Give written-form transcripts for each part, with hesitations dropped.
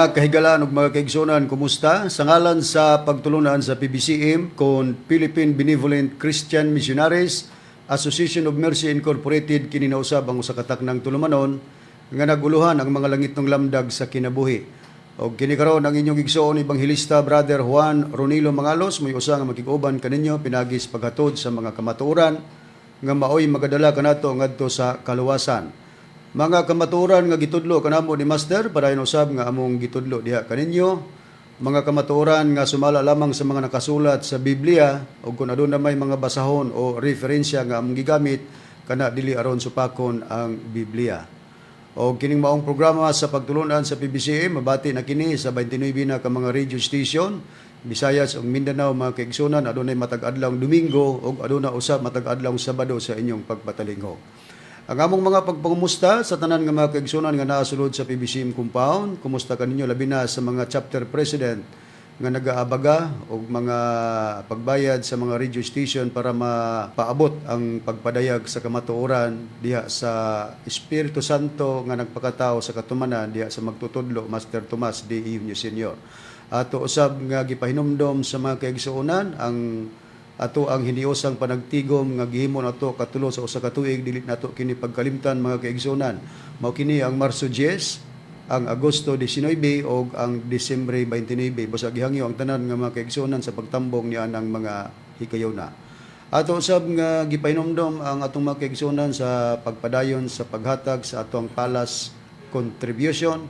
Mga kahigalaan ug mga kaigsunan, kumusta? Sa ngalan sa pagtulunan sa PBCM kon Philippine Benevolent Christian Missionaries Association of Mercy Incorporated, kini na usab ang usa ka taknang tulumanon nga naguluhan ang mga langitnong lamdag sa kinabuhi. Og kini karon ang inyong igsoon ebanghelista, Brother Juan Ronilo Mangalos, may usa nga makig-uban kaninyo pinaagi sa paghatod sa mga kamatuoran nga maoy magadala kanato ngadto sa kaluwasan. Mga kamatuoran nga gitudlo kanamo ni Master, padayon usab nga among gitudlo diha kaninyo. Mga kamatuoran nga sumala lamang sa mga nakasulat sa Biblia, ug kung aduna may mga basahon o referensya nga among gigamit kana, dili aron supakon ang Biblia. O kining maong programa sa pagtulunan sa PBCM, mabati na kini sa 29 na ka mga radio station Visayas ug Mindanao, mga kaigsunan. Adunay matag adlaw Domingo ug aduna usab matag adlaw Sabado sa inyong pagpatalinghog. Ang among mga pagpangumusta sa tanan nga mga kaigsunan nga naa sulod sa PBCM compound, kumusta kaninyo, labi na sa mga chapter president nga nagaabaga og mga pagbayad sa mga radio station para mapaabot ang pagpadayag sa kamatuoran diha sa Espiritu Santo nga nagpakatao sa katumanan diha sa magtutudlo, Master Tomas D. Eugenio Sr. Ato usab nga gipahinumdom sa mga kaigsuonan ang ato ang hiniusang panagtigom nga gihimo nato katulo sa usa ka tuig. Dili nato kini pagkalimtan, mga kaigsuonan. Mao kini ang Marso 10, ang Agosto 19 o ang Disyembre 29. Busa gihangyo ang tanan nga mga kaigsuonan sa pagtambong niya ng mga hikayona. Ato usab nga gipahinomdom ang atong mga kaigsuonan sa pagpadayon sa paghatag sa atong palace contribution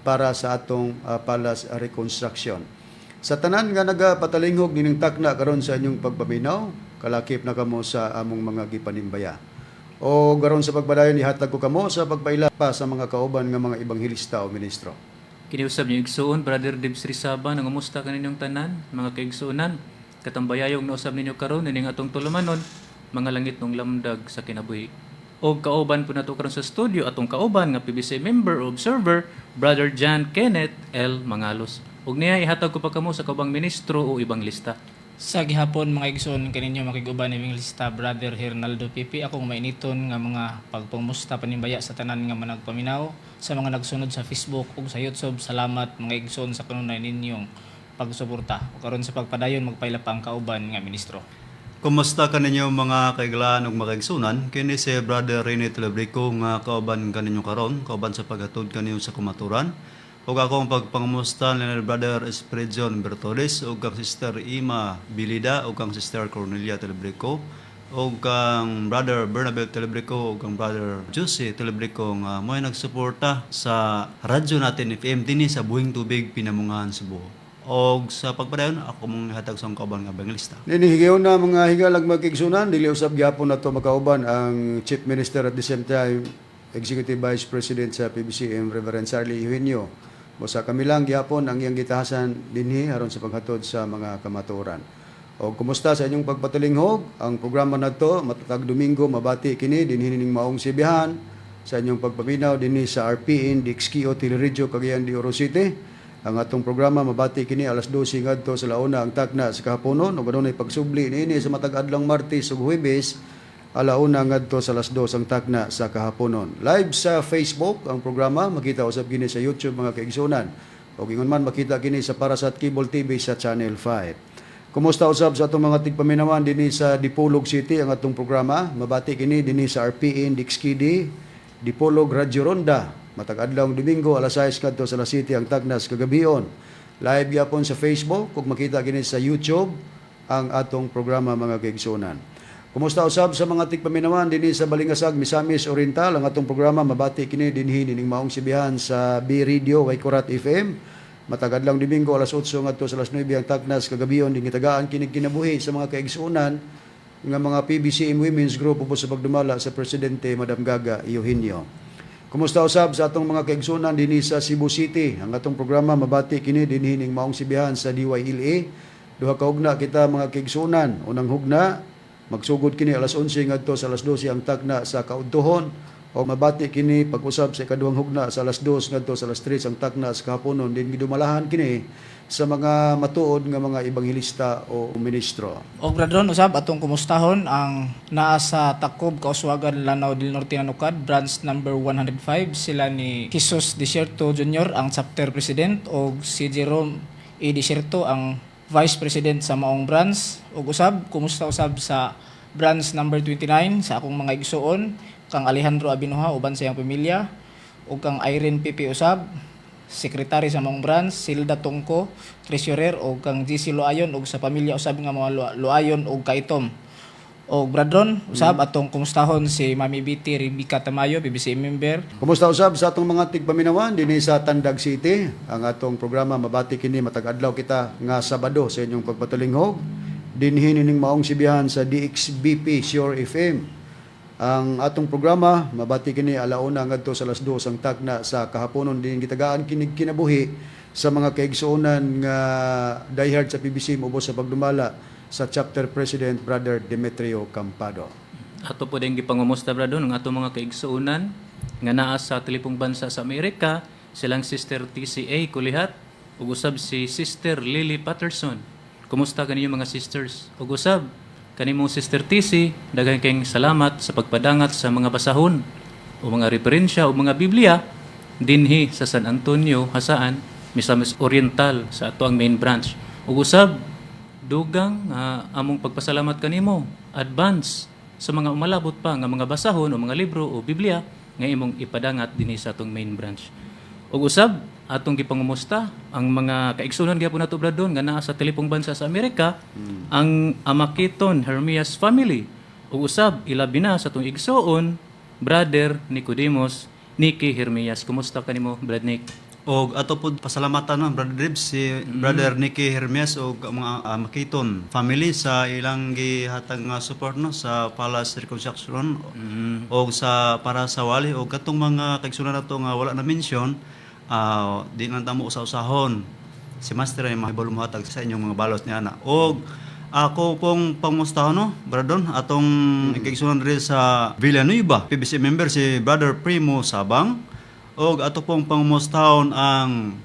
para sa atong palace reconstruction. Sa tanan nga nagapatalinghog nining takna karon sa inyong pagpaminaw, kalakip na kamo sa among mga gipanimbaya. O garon sa pagpadayon, ihatag ko kamo sa pagpaila pa sa mga kauban nga mga ebanghelista o ministro. Kiniusab niyo igsuon, Brother Dibs Rizaba, nangumusta kaninyong tanan, mga kaigsuonan. Katambayayong nausab ninyo karon ining atong tulumanon, mga langitnong lamdag sa kinabuhi. Og kauban po nato karon sa studio atong kauban nga PBC member o observer, Brother John Kenneth L. Mangalos. Og niya ihatag ko pa kamo sa kaubang ministro o ebanghelista. Sa gihapon, mga igsoon, kaninyo makig-uban Evangelista Brother Hernaldo Pipi. Akong mainiton nga mga pagpangmusta, panimbaya sa tanan nga managpaminaw, sa mga nagsunod sa Facebook ug sa YouTube. Salamat, mga igsoon, sa kanunay ninyong pagsuporta. Ug karon sa pagpadayon, magpaila pa ang kauban nga ministro. Kumusta kaninyo, mga kaiglaan ug mga kaigsunan? Kini si Brother Rene Telebrico nga kauban kaninyo karon, kauban sa paghatod kaninyo sa kamaturan. Ug akong pagpangamusta ni Brother Esprejon Bertoles ug kang Sister Ima Bilida ug kang Sister Cornelia Telebrico ug kang Brother Bernabel Telebrico ug kang Brother Jose Telebrico nga mo'y nagsuporta sa radyo natin FM dinhi sa Buhing Tubig, Pinamungahan, Cebu. Og sa pagpadayon, ako mong hatag sa akong kauban nga evangelista. Ninihigayon na mga higalag magkigsunan, dili usab gyapon nato makauban ang Chief Minister, at the same time Executive Vice President sa PBCM, Reverend Charlie Eugenio. Busa kami lang gyapon ang iyang gitahasan dinhi aron sa paghatod sa mga kamatuoran. O kumusta sa inyong pagpatalinghog? Ang programa nato matag Domingo mabati kini dinhi ning maong sibihan sa inyong pagpaminaw dinhi sa RPN DXKO Teleradyo, Cagayan de Oro City. Ang atong programa mabati kini alas 12 ngadto sa launa ang takna sa kahaponon ug adunay pagsubli niini sa matag adlawng Martes ug Huwebes, alauna ngadto sa alas 2 ang takna sa kahaponon. Live sa Facebook ang programa, makita usab kini sa YouTube, mga kaigsunan. Ug ingon man makita kini sa Parasat Cable TV sa Channel 5. Kumusta usab sa atong mga tigpaminawan dinhi sa Dipolog City? Ang atong programa mabati kini dinhi sa RPN DXKD Dipolog Radio Ronda matag adlawng Domingo, alas 6 kadto sa alas 7 ang tagnas kagabion. Live gyapon sa Facebook ug makita kini sa YouTube ang atong programa, mga kaigsunan. Kumusta usab sa mga tigpaminawan dinhi sa Balingasag, Misamis Oriental? Ang atong programa mabati kini dinhi nining maong sibihan sa B Radio Waikurat FM. Matag adlawng Domingo, alas 8 ngadto sa alas 9 ang tagnas kagabion, din gitagaan kini kinabuhi sa mga kaigsuonan nga mga PBCM Women's Group ubos sa pagdumala sa Presidente Madam Gaga Eugenio. Kumusta usab sa atong mga kaigsuonan dinhi sa Cebu City? Ang atong programa mabati kini dinhi ning maong sibihan sa DYLA. Duha ka hugna kita, mga kaigsuonan. Unang hugna, magsugod kini alas 11 ngadto sa alas 12 ang tagna sa kaudtuhon. O mabati kini pag-usab sa ikaduhang hugna sa alas 2 ngadto sa alas 3 ang takna sa kahaponon, din gidumalahan kini sa mga matuod nga mga ebanghelista o ministro. Og Brad Ron, usab atong kumustahon ang naa sa Takob, Kauswagan, Lanao del Norte, Nanukad, branch number 105, sila ni Jesus Desierto Jr. ang chapter president og si Jerome E. Desierto ang vice president sa maong branch. Og usab kumusta usab sa branch number 29 sa akong mga igsuon kang Alejandro Abinuha uban sa iyang pamilya ug kang Irene Pipi usab, sekretary sa maong branch, Silda Tungko, treasurer, og kang GC Luayon ug sa pamilya usab nga mga Luayon ug Kaitom. Og Brad Ron, usab atong kumustahon si Mami BT Rebecca Tamayo, PBC member. Kumusta usab sa atong mga tigpaminawan dinhi sa Tandag City? Ang atong programa mabati kini matag adlaw kita nga Sabado sa inyong pagpatulinghog dinhi nining maong sibihan sa DXBP Sure FM. Ang atong programa mabati kini alauna ngadto sa alas 2 ang takna sa kahaponon, din gitagaan kini kinabuhi sa mga kaigsuonan nga diehard sa PBC ubos sa pagdumala sa chapter president, Brother Demetrio Campado. Ato po din gipangumusta, brado, ng ato mga kaigsuonan nga naa sa tilipong bansa sa Amerika, silang Sister TCA Kulihat ug usab si Sister Lily Patterson. Kumusta kaninyo, mga sisters? Ug usab kanimo, Sister TC, daghan kayong salamat sa pagpadangat sa mga basahon o mga referensya o mga Biblia dinhi sa San Antonio, Jasaan, Misamis Oriental, sa ato ang main branch. Ug usab dugang among pagpasalamat kanimo advance sa mga umalabot pa nga mga basahon o mga libro o Biblia nga imong ipadangat dinhi sa atong main branch. Ug usab atong gipangumusta ang mga kaigsunan gyapon nato, Brad Don, nga naa sa tilipong bansa sa Amerika, ang Amakiton Hermias family. Ug usab ilabi na sa atong igsuon, Brother Nicodemus Nicky Hermias. Kumusta kanimo, Brad Nick? Og ato pud pasalamatan no, Brother Dibs, si Brother Nicky Hermes og ang mga Makiton family sa ilang gihatag nga support no sa Palace Reconstruction og sa para sa wali og katong mga kaigsunan nato nga wala na mention, di lang tamo usa-usahon si Master ay mahibalo mohatag sa inyong mga balos niya na. Og ako pong pangmustahon no, Brother Don, atong kaigsunan diri sa Villanueva, PBC member si Brother Primo Sabang, og ato pong pangumustahon ang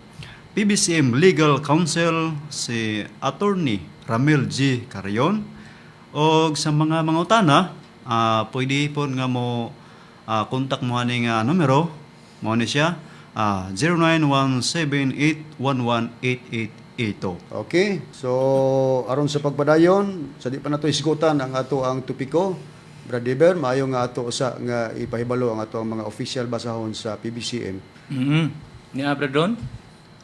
PBCM Legal Counsel, si Attorney Ramil G. Carion. Og sa mga mangutana, pwede po nga mo contact mo ani nga numero mo ni siya, 0917-811-8882. Okay, so aron sa pagpadayon, sa di pa nato hisgutan ang ato ang topiko, Brad Eber, maayo nga ato usa nga ipahibalo ang ato ang mga official basahon sa PBCM. Ni Brad Don,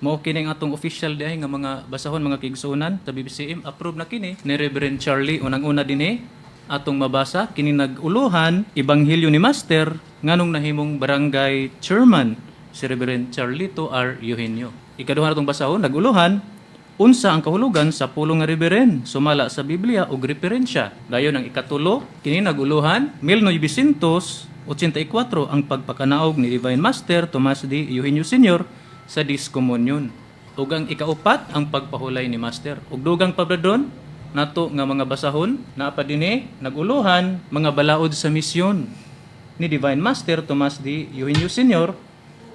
mao kini ang atong official diay nga mga basahon, mga kaigsuonan, sa BBCM. Approve na kini ni Reverend Charlie. Unang-una dinhi atong mabasa kini nag-uluhan Ebanghelyo ni Master nganong nahimong barangay chairman si Reverend Charlito R. Eugenio. Ikaduha natong basahon nag-uluhan Unsa ang kahulugan sa pulong nga Reverend sumala sa Biblia ug referensya. Dayon ang ikatulo kini naguluhan 1984 ang pagpakanaog ni Divine Master Tomas D. Eugenio Sr. sa Discomunion. Ug ang ikaupat, ang pagpahulay ni Master. Ug dugang pa, Brad Ron, nato nga mga basahon naa pa dinhi naguluhan mga balaod sa misyon ni Divine Master Tomas D. Eugenio Sr.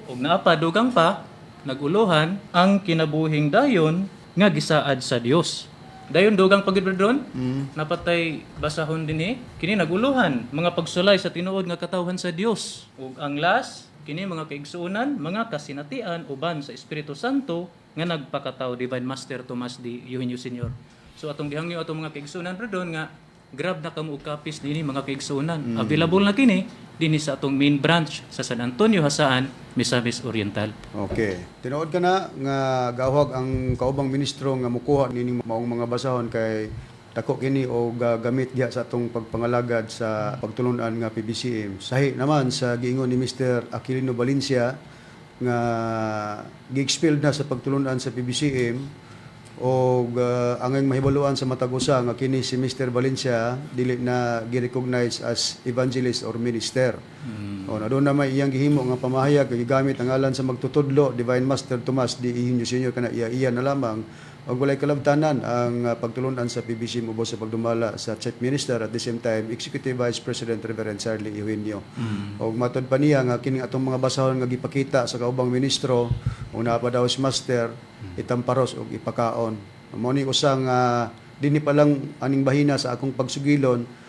Ug naa pa dugang pa naguluhan ang kinabuhing dayon nga gisaad sa Dios. Dayon dugang pagid, Brad Ron, napatay basahon dinhi kini naguluhan mga pagsulay sa tinuod nga katawhan sa Dios. Ug ang last kini, mga kaigsuonan, mga kasinatian uban sa Espiritu Santo nga nagpakatawo Divine Master Tomas D. Eugenio Sr. So atong gihangyo atong mga kaigsuonan, Brad Ron, nga grab na kamo og copies nini, mga kaigsuonan. Available na kini dinhi sa atong main branch sa San Antonio, Jasaan, Misamis Oriental. Okay. Tinuod ka na nga gawag ang kaubang ministro nga mukuha nining maong mga basahon kay dako kini og gamit diha sa atong pagpangalagad sa pagtulunan nga PBCM. Sahi naman sa giingon ni Mr. Aquilino Valencia nga gi-expelled na sa pagtulunan sa PBCM og ang mahibaluan sa matag usa nga kini si Mr. Valencia dili na gi-recognize as evangelist or minister. O na doon na may iyang gihimo nga pamahayag, gigamit ang ngalan sa magtutudlo, Divine Master Tomas D. Eugenio Sr., kana iya iya na lamang. Og walay kalabtanan ang pagtulunan sa PBC ubos sa pagdumala sa Chief Minister, at the same time Executive Vice President Reverend Charlie Eugenio. Og matod pa niya nga kining atong mga basahon nga gipakita sa kaubang ministro ug naa pa daw si Master itamparos og ipakaon. Mao ni usang dinhi pa lang aning bahina sa akong pagsugilon,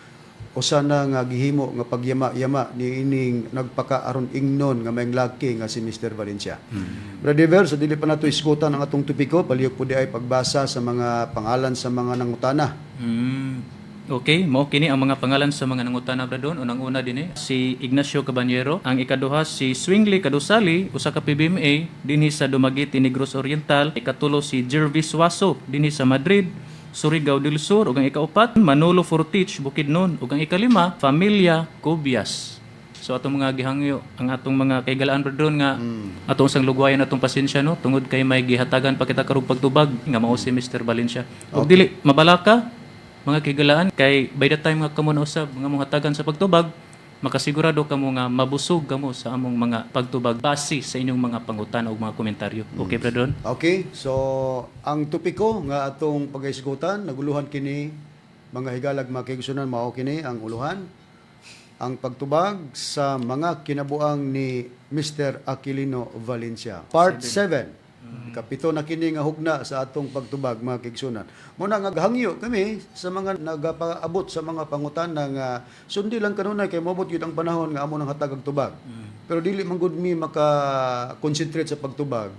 usa na nga gihimo nga pagyama-yama ni ining nagpakaaron ingnon nga maayong laki nga si Mr. Valencia. Brother Dever, sa dili pa nato isgutan ang atong topiko, palihog po di ay pagbasa sa mga pangalan sa mga nangutana. Okay, mao kini ang mga pangalan sa mga nangutana, Bradon. Unang-una dinhi si Ignacio Caballero, ang ikaduha si Swingly Kadusali, usa ka PBMA dinhi sa Dumaguete, Negros Oriental. Ikatulo si Jervis Waso dinhi sa Madrid, Surigao del Sur. Ug ang ikaupat Manolo Fortich, Bukidnon. Ug ang ikalima, Familia Cobias. So atong mga gihangyo ang atong mga kaigalaan, Bradon, nga atong sang lugwayan atong pasensya, no, tungod kay may gihatagan pa kita karong pagtubag nga mao si Mr. Valencia. Ug dili mabalaka, mga kaigalaan, kay by the time nga kamo na usab nga mohatagan sa pagtubag, makasigurado kamo nga mabusog kamo sa among mga pagtubag base sa inyong mga pangutana ug mga komentaryo. Okay, Bradon? Okay, so ang topiko nga atong pagaisgutan, naguluhan kini, mga higalag, mga kaigsunan, mao kini ang uluhan: ang pagtubag sa mga kinabuang ni Mr. Aquilino Valencia. Part 7. Kapito na kini nga hugna sa atong pagtubag, mga kaigsunan. Muna nga hangyo kami sa mga nagapaabot sa mga pangutana nga sundi lang kanunay kay moabot gyud ang panahon nga amo nang hatag og tubag. Pero dili man gud mi maka-concentrate sa pagtubag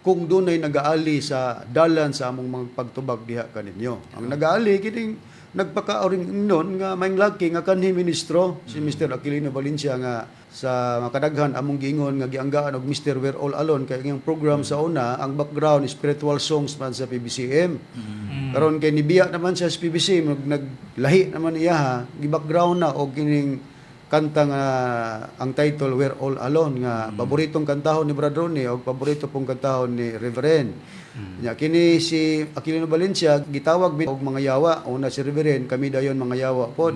kung dunay nagaali sa dalan sa among mga pagtubag diha kaninyo. Ang nagaali kining nagpakaaring ingnon nga maayong laki nga kanhi ministro si Mr. Aquilino Valencia nga sa makadaghan among giingon nga gianggaan og Mr. We're All Alone kay ang program sa una, ang background spiritual songs man sa PBCM. Karon kay nibiya naman siya sa PBCM, naglahi naman iya ha, gi-background na og kining kanta nga ang title "We're All Alone" nga paboritong kantahon ni Brad Ronnie o paborito pong kantahon ni Reverend. Nya kini si Aquilino Valencia gitawag mi og mga yawa, una si Reverend, kami dayon mga yawa pod.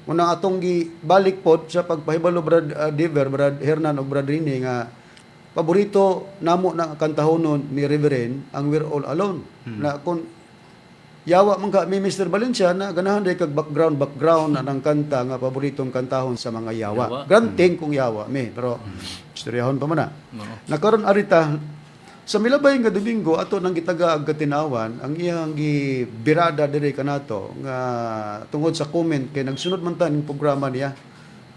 Una atong gibalik pod sa pagpahibalo, Brad Dever, Brad Hernan og Brad Rini, nga paborito namo na kantahonon ni Reverend ang "We're All Alone". Na kung yawa man ka mi Mr. Valencia na ganahan day kag background background na ng kanta nga paboritong kantahon sa mga yawa. Yawa. Granting kung yawa mi, pero istoryahon pa man na. Oo. Nakaron arita sa milabay nga Domingo, ato nang gitaga ang katinawan ang iyang gibirada diri kanato nga tungod sa comment kay nagsunod man ta ning programa niya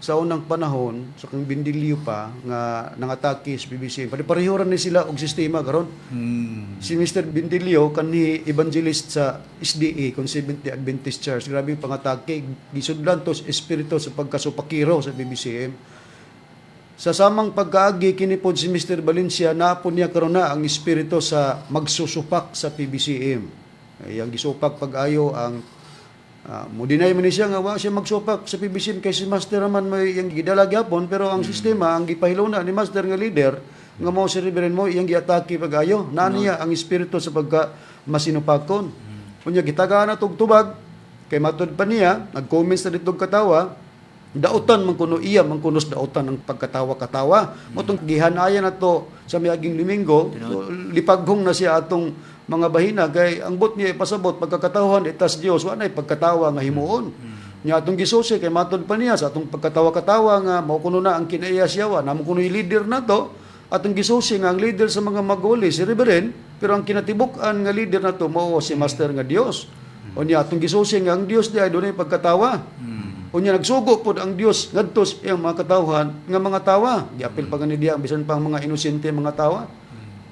sa unang panahon sa kang Bindilyo pa nga nangatake sa PBC. Pare-pareho ra ni sila og sistema karon. Si Mr. Bindilyo kanhi evangelist sa SDA, kung Seventh-day Adventist Church. Grabe yung pangatake. Gisudlan to sa espiritu sa pagkasupakiro sa BBCM. Sa samang pagkaagi kini pod si Mr. Valencia, naapon niya karon na ang espiritu sa magsusupak sa PBCM. Ay, ang gisupak pag-ayo ang mo deny man ni siya nga wa siya magsupak sa PBCM kay si Master naman may iyang gidala gyapon, pero ang sistema ang gipahiluna ni Master nga leader nga mao si Reverend mo iyang giatake pag-ayo na niya ang espiritu sa pagka masinupakon. Unya gitagaan na tug tubag kay matud pa niya nag-comments na dito katawa, dautan man kuno iya man kuno sa dautan ang pagkatawa-katawa mo tong gihanayan na to sa miaging Domingo. So, lipaghong na siya atong mga bahina kay ang but niya ipasabot pagkakatawahan itas Dios, wa nay pagkatawa nga himuon nya atong gisusi kay matud pa niya sa atong pagkatawa-katawa nga mao kuno na ang kinaiya siya, wa namo kuno yung leader na to. Atong gisusi nga ang leader sa mga maguli si Reverend, pero ang kinatibuk-an nga leader na to mao si Master nga Dios. Unya atong gisusi nga ang Dios di ay dunay pagkatawa. Unya nagsugo pod ang Dios ngadto sa iyang mga katawhan nga mga tawa. Giapil pa gani diya ang bisan pang mga inosente mga tawa.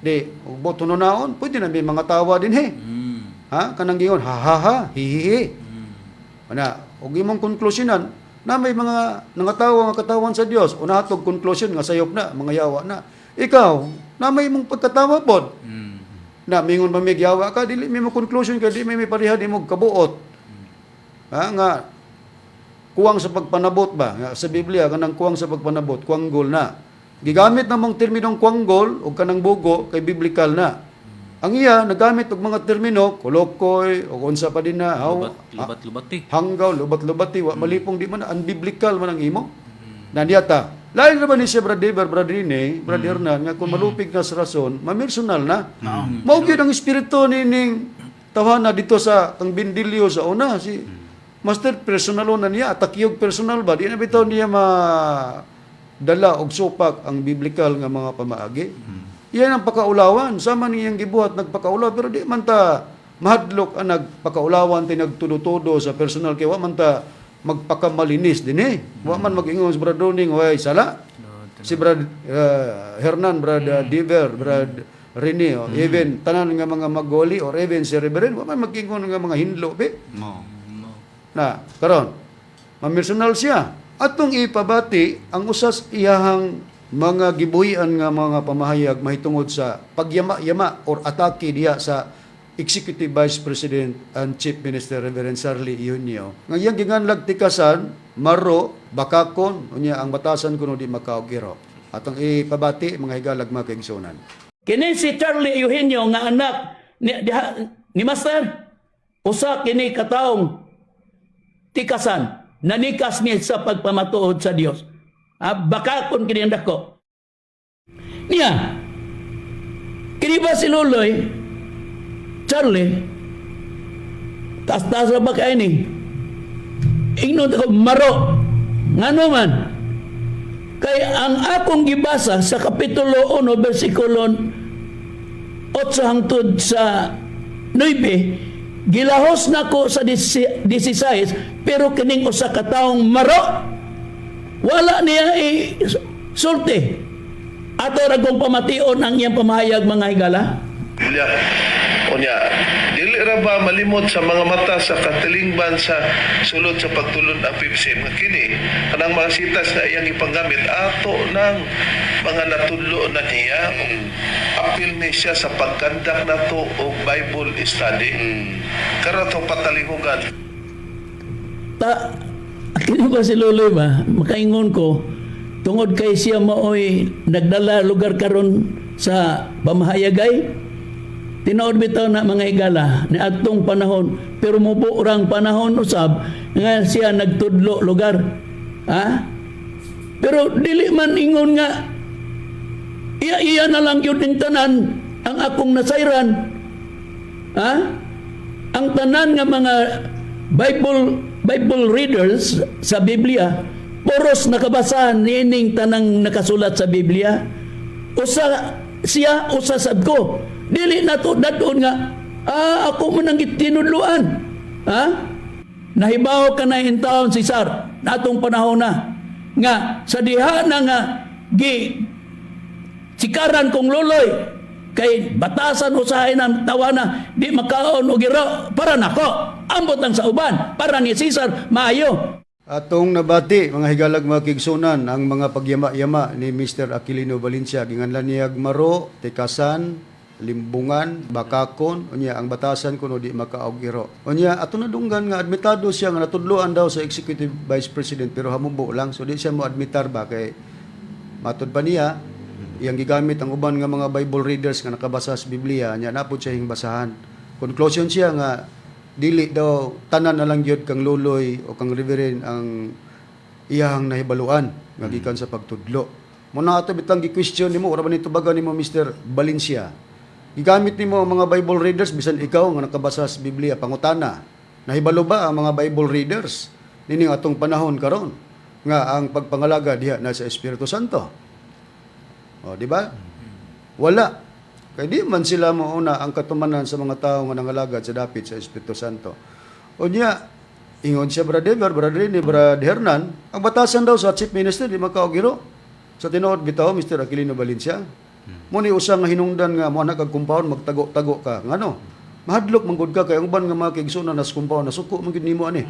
Di ug boto naon, pwede na may mga tawa din he. Ha, kanang giingon ha ha ha, hi hi hi. Ana, ug imong konklusyonan na may mga nangatawa nga katawan sa Dios, una atog conclusion nga sayop na, mga yawa na. Ikaw, na may imong pagkatawa pod. Na mingon pa may yawa ka, dili may mo conclusion kay di may pareha di mo kabuot. Ha, nga kuwang sa pagpanabot ba? Nga sa Biblia kanang kuwang sa pagpanabot, kuwanggol na. Gigamit namang terminong kuwanggol o kanang bugo kay biblical na. Ang iya nagamit og mga termino kolokoy o unsa pa din na haw, Lubat, lubat, lubati. hanggaw, lubat-lubati, wa malipong, di man unbiblical man ang imo. Nandiya ta. Lain ra ba ni siya, Brad Dever, Brad Rene, Brad Hernan, nga kung malupig na sa rason, mamersonal na. Mao gyud ang espiritu nining tawhana dito sa kang Bindilyo sa una si Master, personal na niya, atakiyog personal ba, di na bitaw niya ma dala og supak ang biblical nga mga pamaagi. Iyan ang pakaulawan. Sama niyang gibuhat nagpakaulaw, pero di man ta mahadlok ang nagpakaulawan ti nagtudo-tudo sa personal kay wa man ta magpakamalinis din eh. Wa man mag-ingon sa Brad Roning, way sala. Si Brad Hernan, Brad Diver, Brad Rene, oh, even tanan nga mga magoli or even si Reverend, wa man mag-ingon nga mga hinlo be. Mao. Na, karon, mamersonal siya. Atong ipabati ang usas iyahang mga gibuhian nga mga pamahayag mahitungod sa pagyama-yama or atake diha sa Executive Vice President and Chief Minister Reverend Sarli Eugenio. Nga iyang ginganlag tikasan, maro, bakakon, unya ang batasan kuno di makaugiro. Atong ipabati mga higalag mga kaigsunan. Kini si Charlie Eugenio nga anak ni Master, usa kini kataong tikasan, nanikas niya sa pagpamatuod sa Dios. Ah, bakakon kini ang dako. Niya, kini ba si Luloy, Charlie, taas-taas ra ba kay ni? Ingnon ko, maro, ngano man, kay ang akong gibasa sa Kapitulo 1, versikulo 8 hangtod sa 9, gilahos nako sa 16, pero kining usa ka taong maro, wala niya sulti. Ato ra kong pamation ang iyang pamahayag, mga higala. Biblia. Unya, dili ra ba malimot sa mga mata sa katilingban sa sulod sa pagtulon ang PBCM nga kini kanang mga sitas na iyang ipanggamit ato ng mga natudlo na niya ug apil ni siya sa pagkandak nato og Bible study. Karon atong patalihugan. Ta kini ba si Luloy ba makaingon ko tungod kay siya maoy nagdala lugar karon sa pamahayagay? Tinuod bitaw na, mga higala, ni adtong panahon, pero mubo rang panahon usab nga siya nagtudlo lugar, ha, pero dili man ingon nga iya iya na lang gyud ning tanan ang akong nasayran, ha. Ang tanan nga mga Bible readers sa Biblia puros nakabasa niining tanang nakasulat sa Biblia. Usa siya, usa sad ko. Dili nato dadon nga ako man ang gitinudluan, ha. Nahibaw ka na intawon si Sar natong panahon na nga sa diha na nga gi sikaran kong Luloy kay batasan usahay ng tawana di makaon og iro para nako, ambot ang sa uban, para ni Cesar maayo. Atong nabati, mga higalag mga kigsunan, ang mga pagyama-yama ni Mr. Aquilino Valencia. Ginganlan niyag maro, tikasan, limbungan, bakakon, unya ang batasan kuno di makaog-iro. Unya ato nadunggan nga admitado siya nga natudloan daw sa Executive Vice President, pero hamubo lang. So di siya mo admitar ba kay matud pa niya iyang gigamit ang uban nga mga Bible readers nga nakabasa sa Biblia nya napod siya hing basahan. Conclusion siya nga dili daw tanan na lang gyud kang Luloy o kang Reverend ang iyahang nahibaluan nga gikan sa pagtudlo. Mo na ato bitang gi-question nimo, ora ba ni tubagan nimo, Mr. Valencia? Gigamit nimo ang mga Bible readers bisan ikaw nga nakabasa sa Biblia, pangutana. Nahibalo ba ang mga Bible readers nining atong panahon karon nga ang pagpangalaga diha na sa Espiritu Santo? O, di ba? Wala. Kay di man sila mauna ang katumanan sa mga tao nga nangalagad sa dapit sa Espiritu Santo. O niya, ingon siya, Brad Ever, Brad Rene, Brad Hernan, ang batasan daw sa Chief Minister, di makaogiro. Sa tinuod bitaw, Mr. Aquilino Valencia. Mo ni usa nga hinungdan nga mo anak kag compound, magtago-tago ka. Ngano? Mahadlok man gud ka kay ang uban nga mga kaigsuonan nas compound nasuko man gid nimo ani.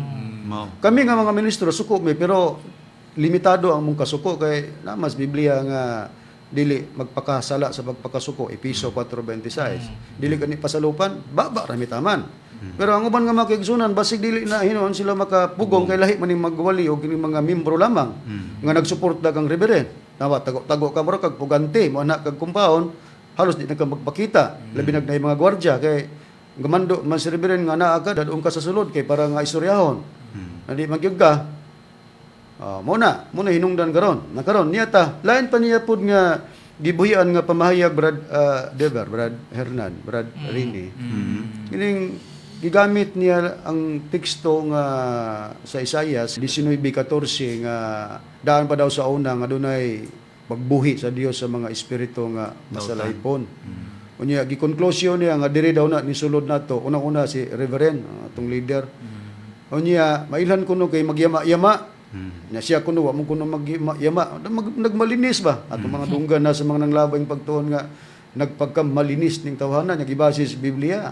Mao. Kami nga mga ministro suko mi, pero limitado ang mong kasuko kay namas Biblia nga dili magpakasala sa pagpakasuko, Episo 4:26. Dili kani pasalupan, baba ra taman. Pero ang uban nga mga kaigsunan basig dili na hinuon sila makapugong kay lahi man ning magwali o kining mga membro lamang nga nagsuporta kang reverend. Nawa tago-tago ka mura kag pugante mo anak kag compound, halos di na ka magpakita labi nag mga gwardiya kay gamando man si reverend nga naa ka, dadong ka sa sulod kay para nga istoryahon. Nadi magyug ka. Ah, mo na hinungdan karon. Na karon niya ta lain pa niya pud nga gibuhian nga pamahayag, Brad Dever, Brad Hernan, Brad Rini. Kining gigamit niya ang teksto nga sa Isaias 19:14 nga daan pa daw sa una nga dunay pagbuhi sa Dios sa mga espiritu nga masalaypon. Unya gikonklusyon niya nga diri daw na nisulod nato unang-una si Reverend ang atong leader. Unya mailhan kuno kay magyama-yama. Na siya kuno wa mo kuno magyama, nagmalinis ba atong mga dunggan na sa mga nanglabay pagtuon nga nagpagkamalinis ning tawhana nya gibase sa Biblia,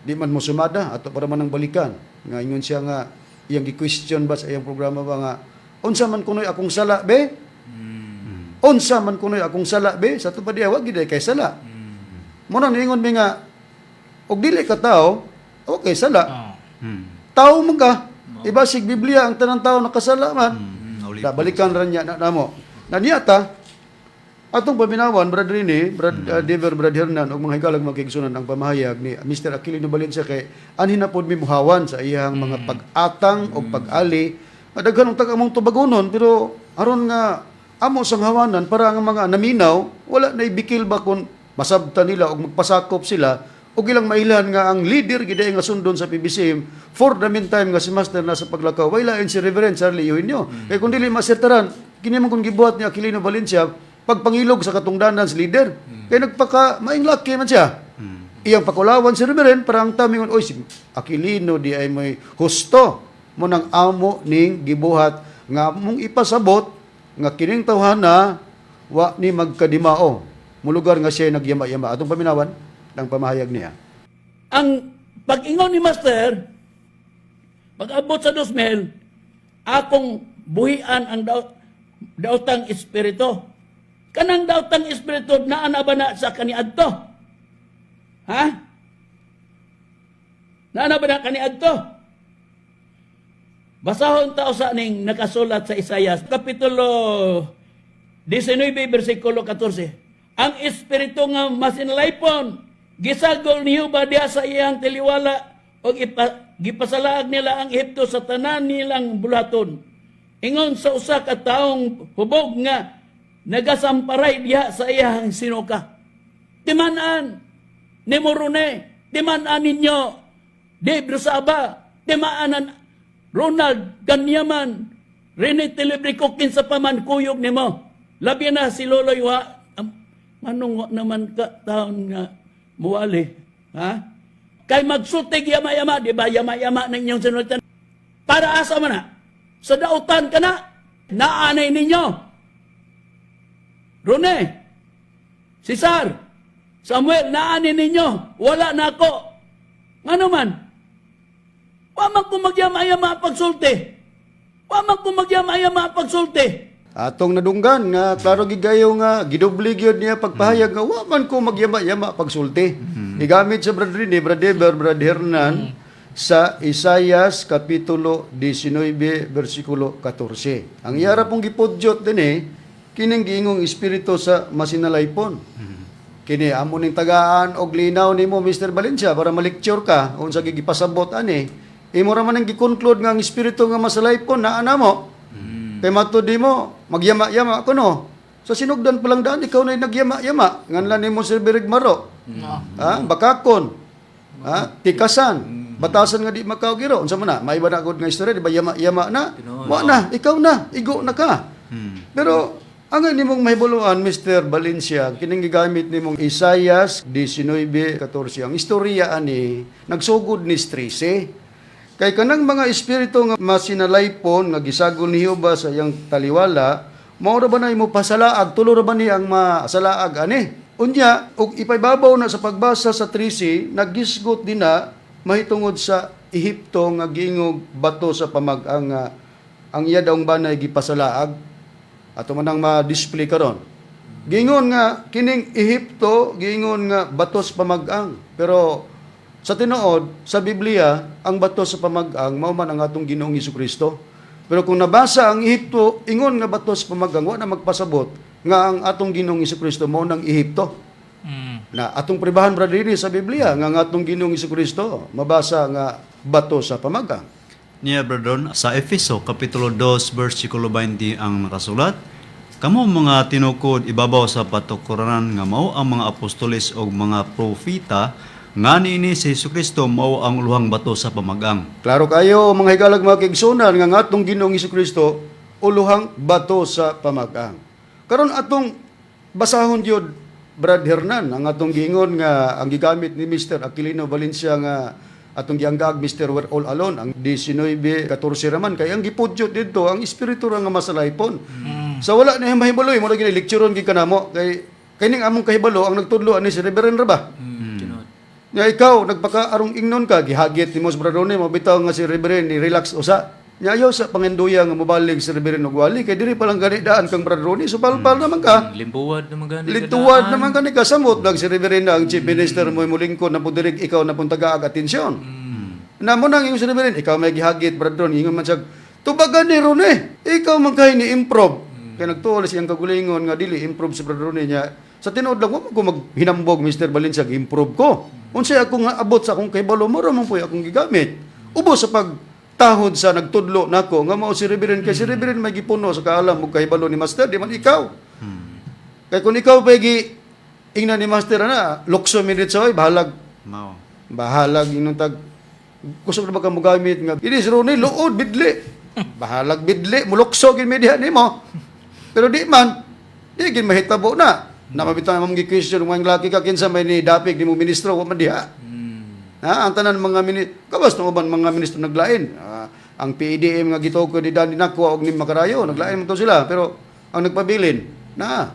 di man mo sumada ato para man ang balikan nga ingon siya nga iyang gi-question ba sa iyang programa ba nga unsa man kunoy akong sala be, unsa man kunoy akong sala be, sa tupad diya wa gid ay kay sala mo na niingon mi nga og dili ka tao, okay sala. Tao man ka, ibasig Biblia ang tanang tao nakasala man. Nauli. Da, balikan ra niya na namo na niya ta atong paminawan, Brad Rini, Brad Dever, Brad Hernan ug mga higalag mga kaigsunan, ang pamahayag ni Mr. Aquilino Valencia kay anhin na pod mi muhawan sa iyang mga pag-atang o pag-ali. Madaghan og tag among tubagonon, pero aron nga amo sang hawanan para ang mga naminaw wala na ibikil ba kung masabta nila og magpasakop sila og ilang mailhan nga ang leader gid ay nga sundon sa PBCM for the meantime nga si Master na sa paglakaw way lain si Reverend Charlie Eugenio. Kay kung dili masertaran kini man kung gibuhat ni Aquilino Valencia pagpangilog sa katungdanan sa leader kay nagpaka maing laki man siya. Iyang pakulawan si Reverend para ang tamingon, oy, si Aquilino di ay may husto mo nang amo ning gibuhat nga mong ipasabot nga kining tawhana wa ni magkadimao mulugar nga siya nagyama-yama. Atong paminawan ng pamahayag niya. Ang pag-ingon ni Master, pag-abot sa 2000, akong buhian ang daotang espiritu. Kanang daotang espiritu, naa na ba na sa kaniadto? Ha? Naa na ba na kaniadto? Basahon ta usa ning nakasulat sa Isayas, Kapitulo 19, versikulo 14. Ang espiritu nga masinalaypon, gisagol ni Jehova diha sa iyang taliwala og gipasalaag nila ang Ehipto sa tanan nilang bulaton. Ingon sa usa ka taong hubog nga nagasamparay diha sa iyang sinuka. Timan-an ni Morone, timan-an ninyo Dave Rosaba, timaanan Ronald Ganyaman, Rene Telebrico, kinsa pa man kuyog nimo. Labi na si Loloy wa, manong wa naman ka taon nga muwali. Ha? Kay magsultig yama-yama, di ba? Yama-yama na inyong sinulitan. Para asa man na? Sa dautan ka na, naanay ninyo. Rone, Cesar, Samuel, naani ninyo. Wala na ako. Ngano man? Wa man ko magyama-yama pagsulti. Wa man ko magyama-yama pagsulti. Atong nadunggan nga klaro gid kayo nga gidubli gyud niya pagpahayag nga wa man ko magyama-yama pagsulti. Gigamit sa Brad Rene, Brad Eber, Brad Hernan sa Isayas kapitulo 19 bersikulo 14. Ang iyara pong gipudyot dinhi kining giingong espiritu sa masinalaypon. Kini amo ning tagaan og linaw nimo, Mr. Valencia, para ma-lecture ka unsa gipasabot ani. Imo ra man ang gi-conclude nga ang espiritu nga masalaypon naa namo. Kay matud mo, magyama-yama kuno. Sa sinugdan pa lang daan, ikaw na nagyama-yama. Nganlan nimo si Berig Maro. No. Ha? Bakakon. Ha? Tikasan. Batasan nga di makaugiro. Unsa man na? Maiba na gud nga istorya, di ba yama-yama na? Tinuod. Wa na, ikaw na, igo na ka. Pero ang nimong mahibuluan, Mr. Valencia, kining gigamit nimong Isayas 19:14. Ang istorya ani nagsugod ni 13. Kay kanang mga espiritu nga masinalaypon nga gisagol ni Jehova sa iyang taliwala, mao ra ba na imo pasalaag, tulo ra ba ni ang masalaag ani? Unya, og ipaibabaw na sa pagbasa sa 13, nagisgot din na mahitungod sa Ehipto nga giingog bato sa pamag-ang nga ang iya daong banay gipasalaag ato man ang ma-display karon. Giingon nga kining Ehipto, giingon nga bato sa pamag-ang. Pero sa tinuod, sa Biblia, ang bato sa pamag-ang mao man ang atong Ginoong Kristo. Pero kung nabasa ang Ehipto, ingon nga bato sa pamag-ang, wa na magpasabot nga ang atong Ginoong Kristo mao nang Ehipto. Na atong pribahan, brother, sa Biblia nga ang atong Ginoong Kristo mabasa nga bato sa pamagang. Niya, Brother, sa Efeso kapitulo 2 versikulo 20 ang nakasulat, "Kamo mga tinukod ibabaw sa patukuranan nga mao ang mga apostoles o mga propeta, nga niini si Hesukristo mao ang uluhang bato sa pamagang." Klaro kayo, mga higalag, mga kaigsunan, nga atong Ginoong Kristo uluhang bato sa pamagang. Karon atong basahon gyud, Brad Hernan, ang atong giingon nga ang gigamit ni Mr. Aquilino Valencia nga atong gianggag Mr. We're All Alone, ang 19:14 raman kay ang gipudyot didto ang espiritu ra nga masalaypon. Sa wala na mahibaloy mo gini lectureon gid kanamo kay kining among kahibalo ang nagtudlo ani si Reverend ra ba. Tinuod. Nga ikaw, nagpaka arong ingnon ka, gihagit ni Mos Bradone, mabitaw nga si Reverend ni relax usa. Nya ayaw sa panginduya nga mobalig si Reverend og wali kay diri pa lang gani daan kang Bradone, so palpal naman ka. Limbuwad naman gani. Lintuwad kadaan. naman kani ka, samot lang si Reverend ang chief minister mo mulingkod na pudirig ikaw na pun tagaag atensyon. Na mo nang ingon si Reverend, ikaw may gihagit, Bradron, ingon man siya, tubagan ni Rone, ikaw man kay ni improve. Kay nagtuol siyang kagulingon nga dili improve si Brad Rone niya. Sa tinuod lang, wa man ko maghinambog, Mr. Valencia, improve ko. Unsay ako nga abot sa akong kahibalo, mao ra man po'y akong gigamit. Ubos sa pagtahod sa nagtudlo nako nga mao si Reverend, kay si Reverend may gipuno sa kaalam ug kahibalo ni Master, di man ikaw. Kay kung ikaw pa gi ingna ni Master na, lukso minutes oy, bahalag Mao. bahalag inong tag kusog na ba ka mogamit nga ini si Ronnie luod bidli, bahalag bidli mulukso gid media nimo, pero di man di gid mahitabo na na mabitaw among gi-question mga laki ka, kinsa may ni dapig nimo ministro, wa man diha. Ha, ang tanan mga mini kabas ng uban mga ministro naglain. Ah, ang PEDM nga gituko ni Danny Nakwa og ni Makarayo, naglain man to sila, pero ang nagpabilin na.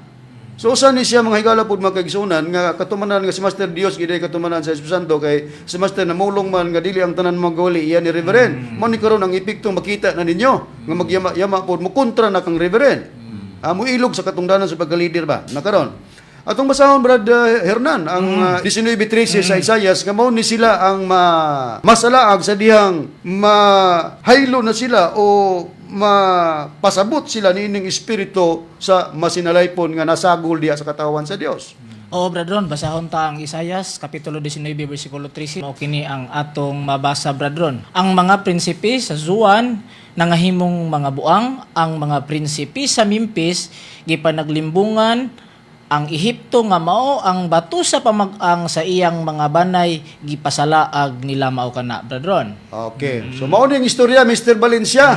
So usa ni siya, mga higala pud, mga kaigsunan, nga katumanan nga si Master Dios gid ay katumanan sa Espiritu Santo, kay si Master namulong man nga dili ang tanan magawali iya ni Reverend. Mao ni karon ang epekto makita na ninyo nga magyama-yama pud mo kontra na kang Reverend. Ah, moilog sa katungdanan sa pagka-leader ba? Na karon. Atong basahon, Brad Hernan, ang 19:13 sa Isayas nga mao ni sila ang masalaag sa dihang mahaylo na sila o mapasabot sila niining espiritu sa masinalaypon nga nasagol diha sa katawan sa Dios. Oo, Brad Ron, basahon ta ang Isayas, Kapitulo 19, versikulo 13. Mao kini ang atong mabasa, Brad Ron. "Ang mga prinsipe sa Zuan nangahimong mga buang, ang mga prinsipe sa Memphis gipanaglimbungan, ang Ehipto nga mao ang bato sa pamag-ang sa iyang mga banay gipasalaag nila." Mao kana, Brad Ron. Okay. So mao ning istorya, Mr. Valencia.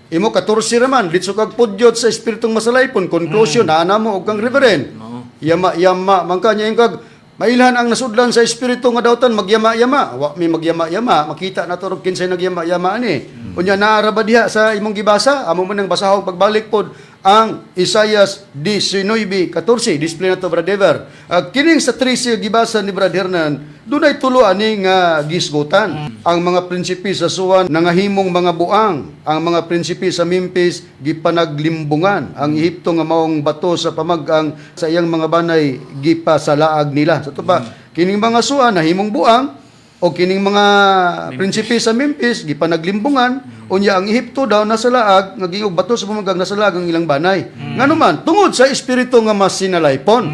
Imo 14 raman ditso kag pudyot sa espiritong masalaypon, conclusion mm. Naa mo og kang Reverend. Mao. Yama yama man ka niya kag mailhan ang nasudlan sa espiritu nga dautan magyama-yama. Wa mi magyama-yama, makita na to og kinsay nagyama-yama ani. Unya naa ra ba diha sa imong gibasa? Amo man nang basahog pagbalik pod ang Isayas 19:14. Display na to, Brad Ever. Kining sa 13 gibasa ni Brad Hernan, dunay tulo ani nga gisgutan. Ang mga prinsipe sa Suan nangahimong mga buang, ang mga prinsipe sa Memphis gipanaglimbungan, ang Ehipto nga maong bato sa pamagang sa iyang mga banay gipasalaag nila. Sa to pa, kining mga Suan nahimong buang o kining mga prinsipe sa Memphis gipanaglimbungan, unya ang Ehipto daw nasa laag nga giog bato sa pamagang nasa laag ang ilang banay. Ngano man tungod sa espiritu nga masinalaypon.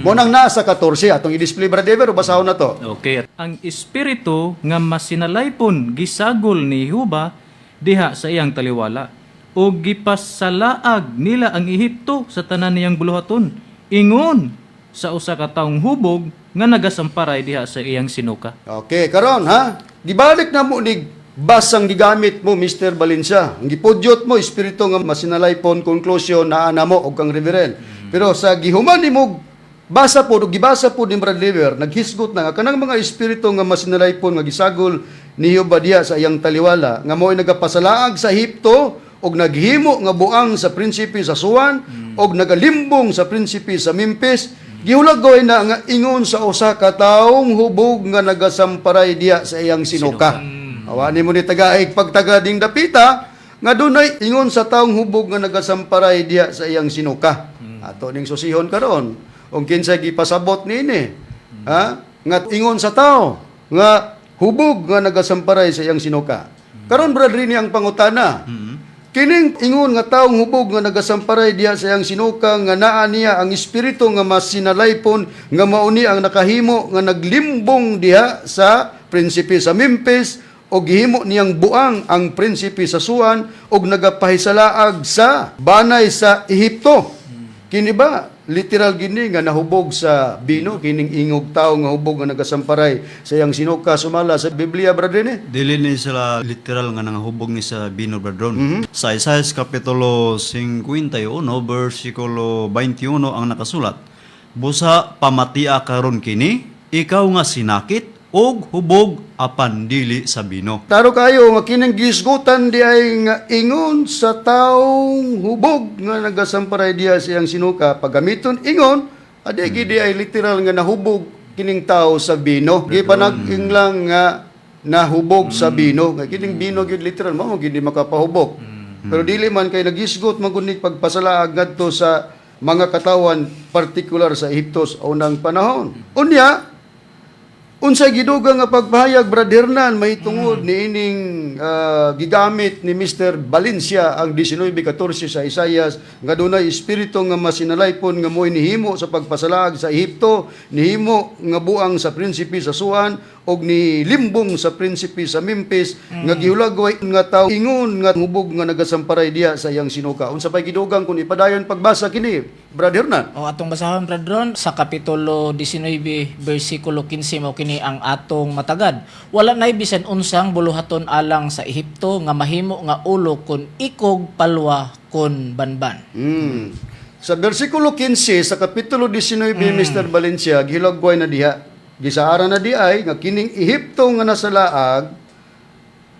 Mo nang naa sa 14 atong i-display, Brad Ever, o basahon na to. Okay. "Ang espiritu nga masinalaypon gisagol ni Huba diha sa iyang taliwala ug gipasalaag nila ang Ehipto sa tanan niyang buluhaton ingon sa usa ka taong hubog nga nagasamparay diha sa iyang sinuka." Okay, karon ha. Gibalik na mo ni basang gigamit mo, Mr. Valencia. Ang gipudyot mo espiritu nga masinalaypon, conclusion naa na mo og kang Reverend. Pero sa gihuman nimo basa po ug gibasa po ni Brad Lever, naghisgot na nga kanang mga espiritu nga masinalaypon nga gisagol ni Jehova diha sa iyang taliwala nga mo'y nagapasalaag sa Ehipto og naghimo nga buang sa prinsipe sa Suan og nagalimbong sa prinsipe sa Memphis, gihulagoy na nga ingon sa usa ka taong hubog nga nagasamparay diha sa iyang sinuka. Awa nimo ni tagaig pagtaga ding dapita nga dunay ingon sa taong hubog nga nagasamparay diha sa iyang sinuka. Ato ning susihon karon ung kinsay gipasabot niini. Ha? Nga ingon sa tao nga hubog nga nagasamparay sa iyang sinuka. Karon, Brad Rini, ang pangutana. Kining ingon nga taong hubog nga nagasamparay diha sa iyang sinuka nga naa niya ang espiritu nga masinalaypon nga mauni ang nakahimo nga naglimbong diha sa prinsipe sa Memphis O gihimo niyang buang ang prinsipe sa Suan og nagapahisalaag sa banay sa Ehipto. Kini ba literal gini nga nahubog sa bino kining ingog tawo nga hubog nga nagasamparay sa iyang sinuka sumala sa Biblia, Brother ni? Dili ni sila literal nga nangahubog ni sa bino, Bradron. Sa Isaiah Kapitulo 51 versikulo 21 ang nakasulat. "Busa pamatia karon kini, ikaw nga sinakit og hubog apan dili sa bino." Taro kayo nga kining gisgutan di ay nga ingon sa taong hubog nga nagasamparay diya sa iyang sinuka paggamiton ingon adi gidi ay literal nga nahubog kining tao sa bino. Gipanag-ing lang nga nahubog sa bino. Nga kining bino gyud literal mao gid makapahubog. Pero dili man kay nagisgot man gud ni pagpasalaag ngadto sa mga katawan, partikular sa Ehipto sa unang panahon. Unya, unsay gidugang nga pagpahayag, Brad Hernan, mahitungod niining gigamit ni Mr. Valencia ang 19:14 sa Isaias nga dunay espiritu nga masinalaypon nga mo'y nihimo sa pagpasalaag sa Ehipto, nihimo nga buang sa prinsipe sa Suan og nilimbong sa prinsipe sa Memphis nga gihulagway nga tawo ingon nga hubog nga nagasamparay diha sa iyang sinuka? Unsa pay gidugang kung ipadayon pagbasa kini, Brad Hernan? O atong basahon, Brad Ron, sa Kapitulo 19 bersikulo 15 mao kini ang atong matagad. "Wala nay bisan unsang buluhaton alang sa Ehipto nga mahimo nga ulo kon ikog, palwa kon banban." Sa versikulo 15 sa Kapitulo 19, Mr. Valencia, gihilagway na diha. Gisaara na di ay nga kining Ehipto nga nasalaag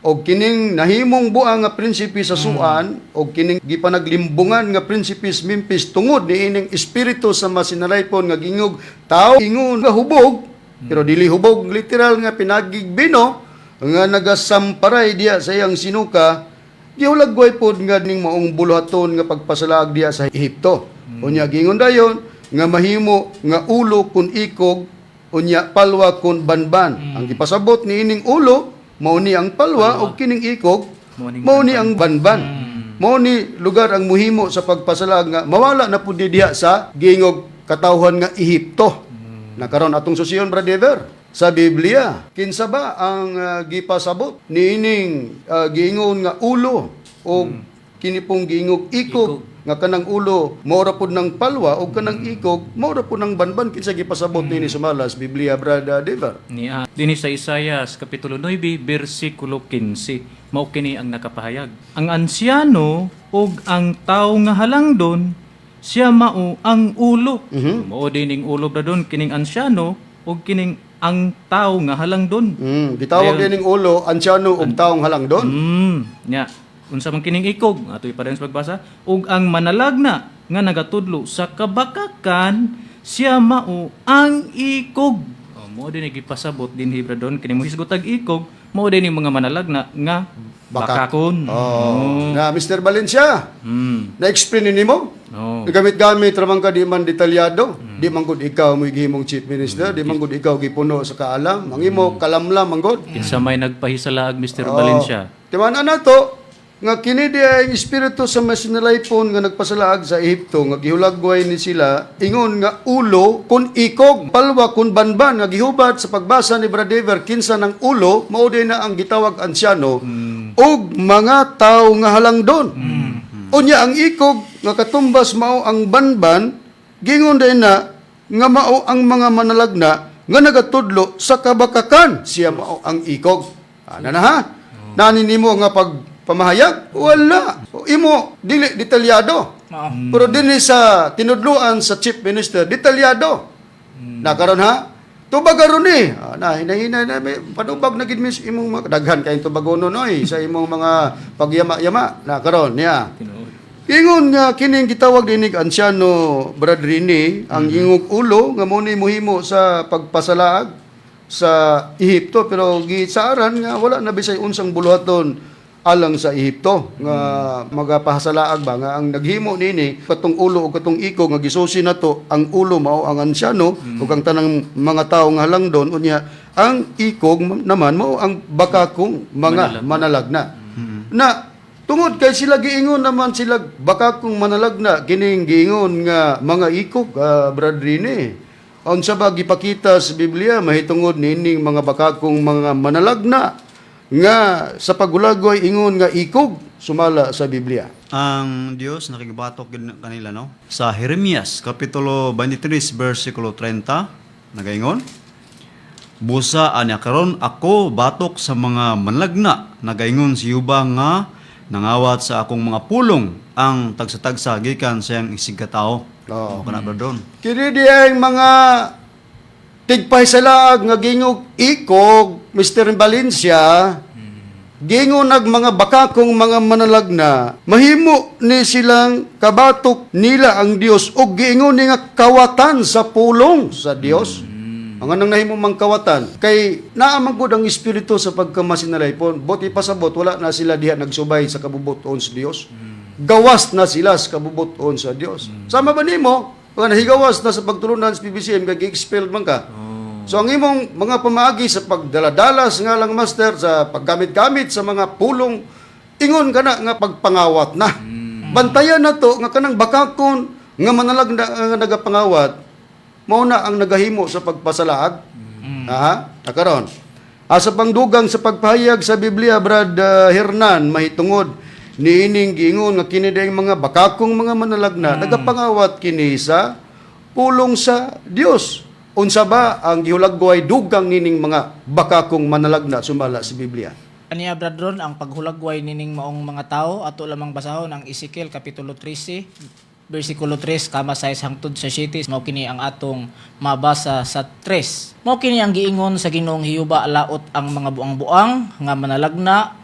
og kining nahimong buang nga prinsipe sa Suan og kining gipanaglimbungan nga prinsipe sa Memphis tungod niining espiritu sa masinalaypon nga gingog tao ingon nga hubog pero dili hubog literal nga pinagigbino nga nagasamparay diha sa iyang sinuka, gihulagway pod nga ning maong buluhaton nga pagpasalaag diha sa Ehipto. Unya gingon dayon nga mahimo nga ulo kun ikog, unya palwa kun banban. Ang gipasabot niining ulo mao ni ang palwa, ug kining ikog mao ning mao ni ang banban. Mao ni lugar ang muhimo sa pagpasalaag nga mawala na pud diha sa giingog katawhan nga Ehipto. Na karon atong susiyon, Brother, sa Biblia. Kinsa ba ang gipasabot niining giingon nga ulo o kini pong giingog ikog, nga kanang ulo mao ra pud ng palwa o kanang ikog mao ra pud ng banban? Kinsa gipasabot niini sumala sa Biblia, Brother Dever? Niya dinhi sa Isayas Kapitulo 9 bersikulo 15 mao kini ang nakapahayag. "Ang ansyano ug ang tawo nga halangdon siya mao ang ulo." Mao dining ulo, bradon, kining ansyano ug kining ang tawo nga halangdon. Gitawag dining ulo ansyano ug taong halangdon. Nya. Unsa man kining ikog? Atoy pa sa pagbasa. "Ug ang manalagna nga nagatudlo sa kabakakan siya mao ang ikog." Oh, mao din gipasabot dinhi, bradon, kini mohisgot ag ikog, mao din mga manalagna nga bakakon. Oh. Na Mr. Valencia, na-explain nimo? Oh. Gamit-gamit ra man ka, di man detalyado. Di man gud ikaw mo gihimong chief minister, di man gud ikaw gipuno sa kaalam. Ang imo kalamlam man gud. Kinsa may nagpahisalaag, Mr. Valencia? Timan na to nga kini di ay ang espiritu sa masinalaypon nga nagpasalaag sa Ehipto nga gihulagway ni sila ingon nga ulo kun ikog, palwa kun banban, nga gihubad sa pagbasa ni Brother kinsa ng ulo, mao din na ang gitawag ansyano ug mga tawo nga halangdon. Unya ang ikog nga katumbas mao ang banban, gingon din na nga mao ang mga manalagna nga nagatudlo sa kabakakan, siya mao ang ikog. Ana na ha? Nani nimo nga pag pamahayag? Wala. O, imo dili detalyado. Mao. Pero dinhi sa tinudluan sa chief minister, detalyado. Na karon ha? Tubag aron ni. Ah, na hinahina na may padubag na gid mis imong mga daghan kayong tubagono noy sa imong mga pagyama-yama. Na karon niya. Tinuod. Ingon nga kining gitawag dinig ansyano, Brad Rini, ang ingog ulo nga mo ni muhimo sa pagpasalaag sa Ehipto, pero gisaaran nga wala na bisay unsang buluhaton alang sa Ehipto nga magapahasalaag ba nga ang naghimo niini katong ulo o katong ikog nga gisusi nato ang ulo mao ang ansyano ug ang tanang mga tawo nga halangdon, unya ang ikog naman mao ang bakakong mga manalagna. Na tungod kay sila giingon naman sila bakakong manalagna kining giingon nga mga ikog, Brad Rene. Unsa ba gipakita sa Biblia mahitungod niining mga bakakong mga manalagna nga sa paghulagway ingon nga ikog sumala sa Biblia? Ang Dios nakikibatok gid kanila, no? Sa Jeremias kapitulo 23 versikulo 30 nagaingon, "Busa anya karon ako batok sa mga manlagna, nagaingon si Yuba nga nangawat sa akong mga pulong ang tagsa-tagsa gikan sa iyang isigkatao." Oo. Mao kana, Brad Ron. Kini di ang mga tigpahisalaag nga gingog ikog, Mr. Valencia, gingon nag mga bakakong mga manalagna, mahimo ni silang kabatok nila ang Dios og giingon ni nga kawatan sa pulong sa Dios. Ang anang nahimo mang kawatan kay naa man gud ang espiritu sa pagkamasinalaipon, bot ipasabot wala na sila diha nagsubay sa kabubuton sa Dios. Gawas na sila sa kabubuton sa Dios. Sama ba nimo? Nga nahigawas na sa pagtulunan sa PBCM kay gi-expelled man ka. So ang imong mga pamaagi sa pagdaladala sa ngalang Master, sa paggamit-gamit sa mga pulong, ingon ka na nga pagpangawat na. Bantayan na to nga kanang bakakon nga manalag na, nga nagapangawat mao na ang nagahimo sa pagpasalaag. Aha, nakaron. Asa pangdugang sa pagpahayag sa Biblia, Brad Hernan, mahitungod niining giingon nga kini dayang mga bakakong mga manalagna nagapangawat kini sa pulong sa Dios. Unsa ba ang gihulagway dugang nining mga bakakong manalagna sumala sa Biblia? Aniya, Brad Ron, ang paghulagway nining maong mga tao, ato lamang basahon ang Ezekiel kapitulo 13 versikulo 3 kama 6 hangtod sa 7. Mao kini ang atong mabasa sa 3. Mao kini ang giingon sa Ginoong Hiyuba: "Laot ang mga buang-buang nga manalagna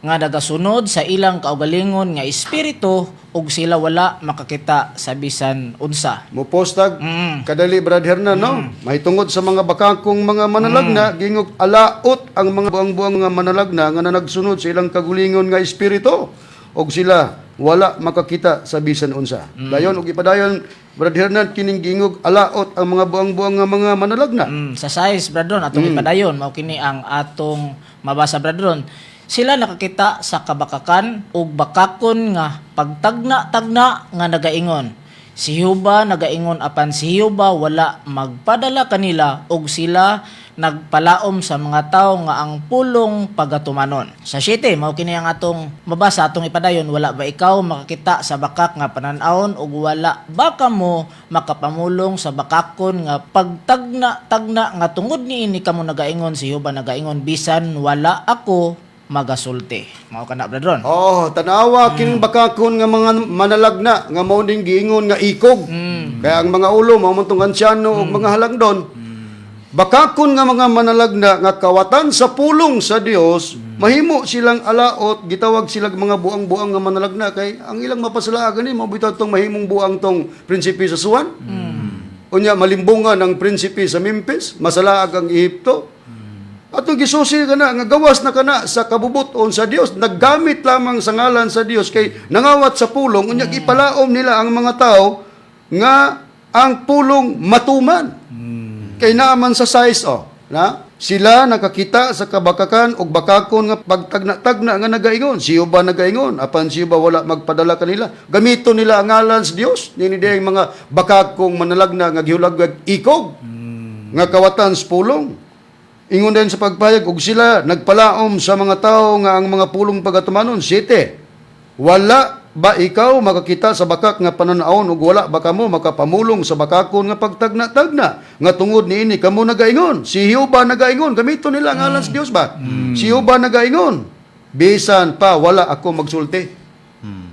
nga nagasunod sa ilang kaugalingon nga espiritu ug sila wala makakita sa bisan unsa." Mupostag kadali, Brad Hernan, no? Mahitungod sa mga bakakong mga manalagna, gingog alaot ang mga buang-buang nga manalagna nga nagsunod sa ilang kagulingon nga espiritu og sila wala makakita sa bisan unsa. Dayon og ipadayon, Brad Hernan, kining gingog alaot ang mga buang-buang nga mga manalagna. Sa size, Brad Ron, atong ipadayon, mao kini ang atong mabasa, Brad Ron. "Sila nakakita sa kabakakan ug bakakon nga pagtagna-tagna nga nagaingon, 'Si Jehova nagaingon,' apan si Jehova wala magpadala kanila ug sila nagpalaom sa mga tawo nga ang pulong pagatumanon." Sa 7, mao kini ang atong mabasa, atong ipadayon: "Wala ba ikaw makakita sa bakak nga panan-awon ug wala ba kamo makapamulong sa bakakon nga pagtagna-tagna nga tungod niini kamo nagaingon, 'Si Jehova nagaingon,' bisan wala ako magasulti?" Mao kana, Brad Ron. Oh, tanawa kining bakakon nga mga manalagna nga mao ning giingon nga ikog. Kaya ang mga ulo mao man tong ansyano ug mga halangdon. Bakakon nga mga manalagna nga kawatan sa pulong sa Dios, mahimo silang alaot, gitawag silang mga buang-buang nga manalagna kay ang ilang mapasalaagan ni mao bitaw tong mahimong buang tong prinsipe sa Suwan. Unya malimbungan ang prinsipe sa Memphis, masalaag ang Ehipto. Atong gisusi ka na, nga gawas na kana sa kabubuton sa Dios, naggamit lamang sa ngalan sa Dios kay nangawat sa pulong, unya ipalaom nila ang mga tao nga ang pulong matuman. Kay naaman sa size oh, na sila nakakita sa kabakakan og bakakon nga pagtagna-tagna nga nagaingon. Siyo ba nagaingon? Apan siyo ba wala magpadala kanila? Gamito nila ang ngalan sa Dios. Nini ang mga bakakong manalagna nga gihulagwag ikog nga kawatan sa pulong. Ingon din sa pagpayag og sila nagpalaom sa mga tao nga ang mga pulong pagatumanon. 7. "Wala ba ikaw makakita sa bakak nga pananawon ug wala ba kamo makapamulong sa bakakon nga pagtagna-tagna nga tungod niini kamo nagaingon, 'Si Jehova nagaingon'?" Gamito nila ang ngalan sa Dios ba? "Si Jehova nagaingon bisan pa wala ako magsulti."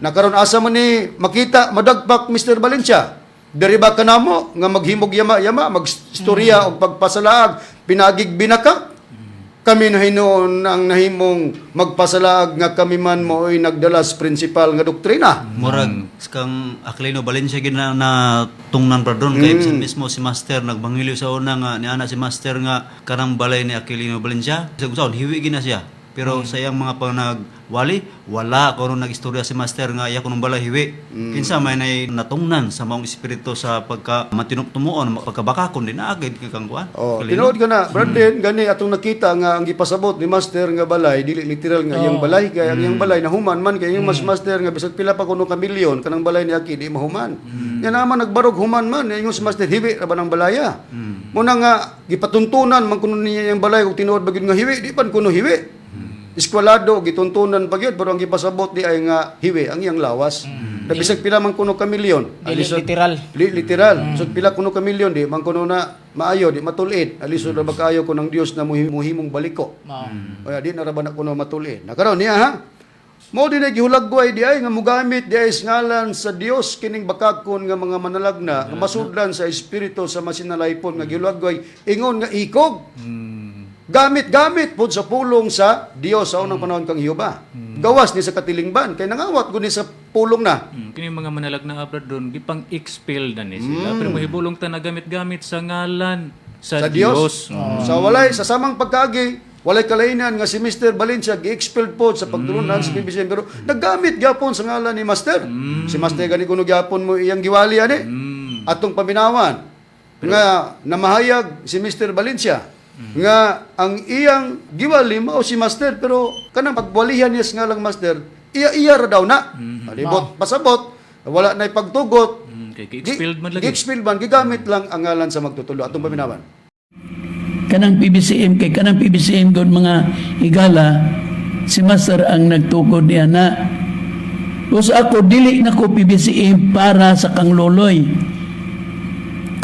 Nakaron asa man ni makita madagpak, Mr. Valencia? Diri ba kanamo nga maghimog yama-yama, magstorya og pagpasalaag pinagig binaka? Kami na hinuon ang nahimong magpasalaag nga kami man mo'y nagdala sa principal nga doktrina. Murag kang Aquilino Valencia gid na, na tungnan, Brad Ron, kay bisan mismo si Master nagbangilyo sa una nga niana si Master nga kanang balay ni Aquilino Valencia sa unsaon hiwi gid na siya, pero sa iyang mga panagwali wala kuno nagistorya si Master nga iya kunong balay hiwi. Kinsa may nay natungnan sa maong espiritu sa pagka matinumtumuon pagkabakakon din agad kang kuan. Oh, Aquilino. tinuod ka na, Brad, gani atong nakita nga ang gipasabot ni Master nga balay dili literal nga iyang balay kay ang iyang balay nahuman man kay iyang mas Master nga bisag pila pa kuno ka milyon kanang balay ni Aki di mahuman. Nya naman nagbarog human man ingon si Master hiwi ra ba ng balaya. Muna nga gipatuntunan man kuno niya iyang balay kung tinuod ba gyud nga hiwi, di pan kuno hiwi. Eskwalado gituntunan pa gyud, pero ang gipasabot di ay nga hiwi ang iyang lawas. Na bisag pila man kuno ka milyon. Dili Alisod- literal. Literal. So pila kuno ka milyon, di man kuno na maayo, di matulid. Alisod ra ba kaayo kun ang Dios na muhimong baliko. Mao. Kaya di na ra ba na kuno matulid. Nakaron niya ha. Mao din ay gihulagway di ay nga mugamit di ay sa ngalan sa Dios kining bakakon nga mga manalagna nga masudlan sa espiritu sa masinalaypon nga gihulagway ingon nga ikog. Gamit-gamit pod sa pulong sa Dios sa unang panahon kang Jehova. Gawas ni sa katilingban kay nangawat gud ni sa pulong na. Kini mga manalag na abra doon, gipang expel na ni sila. Pero mohibulong ta na gamit-gamit sa ngalan sa Sa Dios. Dios. Sa walay sa samang pagkaagi, walay kalainan nga si Mr. Valencia gi-expelled pod sa pagtulunan sa PBCM, pero naggamit gyapon sa ngalan ni Master. Si Master gani kuno gyapon mo iyang giwali ani. Atong paminawan nga namahayag si Mr. Valencia nga ang iyang giwali mao si Master, pero kanang pagwalihan niya sa ngalang Master, iya-iya ra daw na. Alibot pasabot, wala na pagtugot. Kay gi-expelled man lagi. Gi-expelled man, gigamit lang ang ngalan sa magtutulo. Atong paminawan. Kanang PBCM, kay kanang PBCM gud mga higala, si Master ang nagtukod niya na. Tapos ako dili na ko PBCM para sa kang loloy.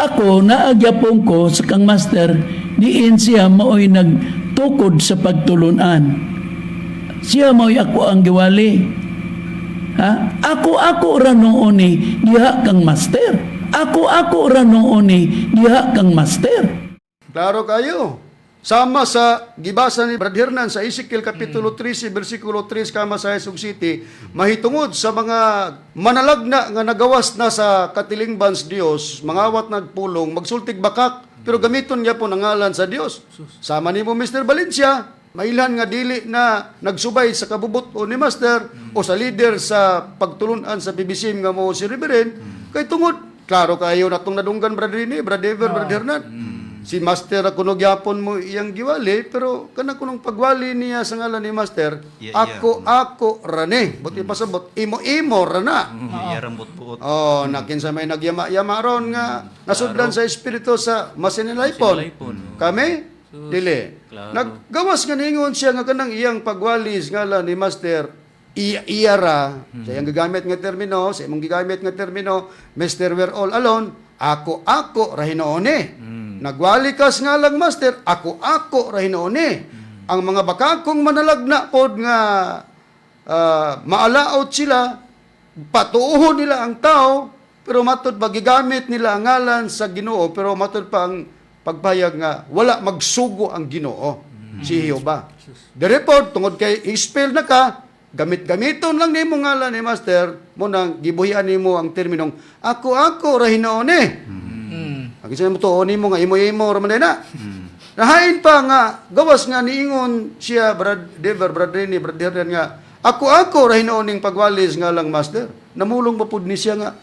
Ako naagyapon ko sa kang Master diin siya maoy nagtukod sa pagtulunan. Siya maoy ako ang giwali. Ha? Ako ako ra noon ni diha kang Master. Ako ako ra noon ni diha kang Master. Klaro kayo. Sama sa gibasa ni Brad Hernan sa Ezekiel Kapitulo 13, versikulo 3, kama sa Jesus City, mahitungod sa mga manalagna nga nagawas na sa katilingban sa Dios, mangawat nagpulong, magsultig bakak, pero gamiton niya po ang ngalan sa Dios. Sama nimo Mr. Valencia, mailhan nga dili na nagsubay sa kabubut-on ni Master o sa leader sa pagtulunan sa PBCM nga mo si Reverend, kay tungod klaro kayo natong nadunggan, Brad Rini, Brad Ever, Brad Hernan. Si Master ako no gyapon mo iyang giwali, pero kana kunong pagwali niya sa ngalan ni Master, ako ako rane. Buti pasabot imo imo rana. Iya rambot buot. Oh, nakinsa may nagyama-yama ron nga nasudlan sa espiritu sa masinilaypon. Masinilaypon, oh. Kami dili. Klaro. Naggawas nga ningon siya nga kanang iyang pagwali sa ngalan ni Master iya iyara. Sa iyang gigamit nga termino, sa imong gigamit nga termino, Mr. We're all alone, ako ako ra hinuon eh. Nagwali ka sa ngalang Master, ako ako ra hinuon eh. Ang mga bakakong manalagna pod nga maalaot sila, patuuhon nila ang tao, pero matod ba gigamit nila ang ngalan sa Ginoo, pero matod pa ang pagpayag nga wala magsugo ang Ginoo, si Jehova. Dire pod tungod kay expel na ka, gamit-gamiton lang nimo ngalan ni Master, mo nang gibuhian nimo ang terminong ako ako ra hinuon eh. Ang isa mo tuon nimo nga imo-imo ra man na. Nahain pa nga gawas nga niingon siya Brad Dever, Brad Rene, Brad Hernan nga ako ako ra hinuon ning pagwalis nga lang Master. Namulong pa pud ni siya nga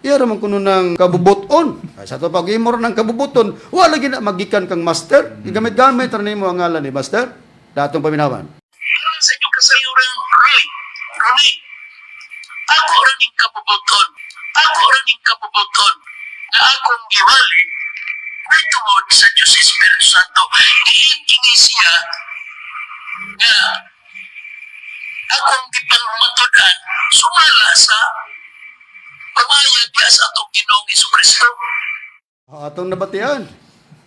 iya ra man kuno ng kabubuton. Ay, sa to pag imo ra ng kabubuton, wala gid na magikan kang Master. Gigamit-gamit ra nimo ang ngalan ni Master. Datong paminawan. Aron sa inyong kasayuran, Roy, Roy, ako ra ning kabubuton, ako ra ning kabubuton, nga akong giwali, may tungod sa Diyos Espiritu Santo, diin kini siya, nga akong gipangmatudan, sumala sa pamayag niya sa atong Ginoong Kristo. Atong nabatian.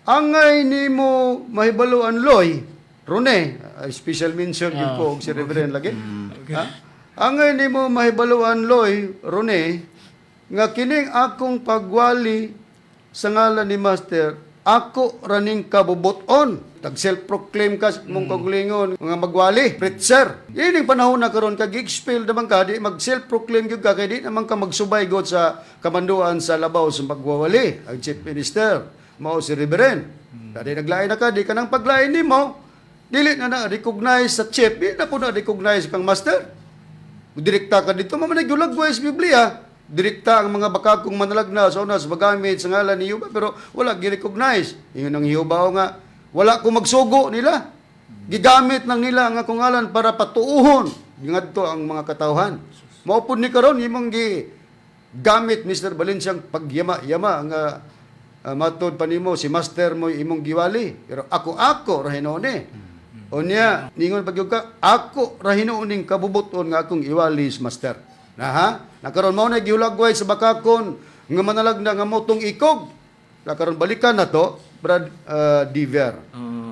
Angay nimo mahibaluan loy, Rone, special mention yun ko og si Reverend lagi. Ha? Angay nimo mahibaluan loy, Rone, nga kining akong pagwali sa ngalan ni Master, ako raning kabubuton. Tag self-proclaim ka sa mong kaugalingon nga magwali, preacher. Ining panahon na karon kag expel naman ka, di mag self-proclaim gyud ka kay di naman ka magsubay god sa kamanduan sa labaw sa pagwawali. Ang chief minister mao si Reverend. Dali naglain na ka, di ka nang paglain nimo, dili na na recognize sa chief, di na po na recognize kang master. Direkta ka dito, mamanay gulagway sa Biblia. Direkta ang mga bakakong manalagna sa unas magamit sa ngalan ni Jehovah, pero wala gi-recognize. Ingon ang Jehovah nga, wala ko magsugo nila. Gigamit lang nila ang akong ngalan para patuuhon ngadto ang mga katawhan. Mao pud ni karon imong gi gamit Mr. Valencia ang pagyama-yama nga matod pa nimo si master mo imong giwali, pero ako ako ra hinuon eh. Unya, ningon pag ka, ako ra hinuon ning kabubuton nga akong iwali sa master. Na ha? Nakaron mao na gihulagway sa bakakon nga manalagna nga motong ikog. Nakaron balikan na to, Brad Diver.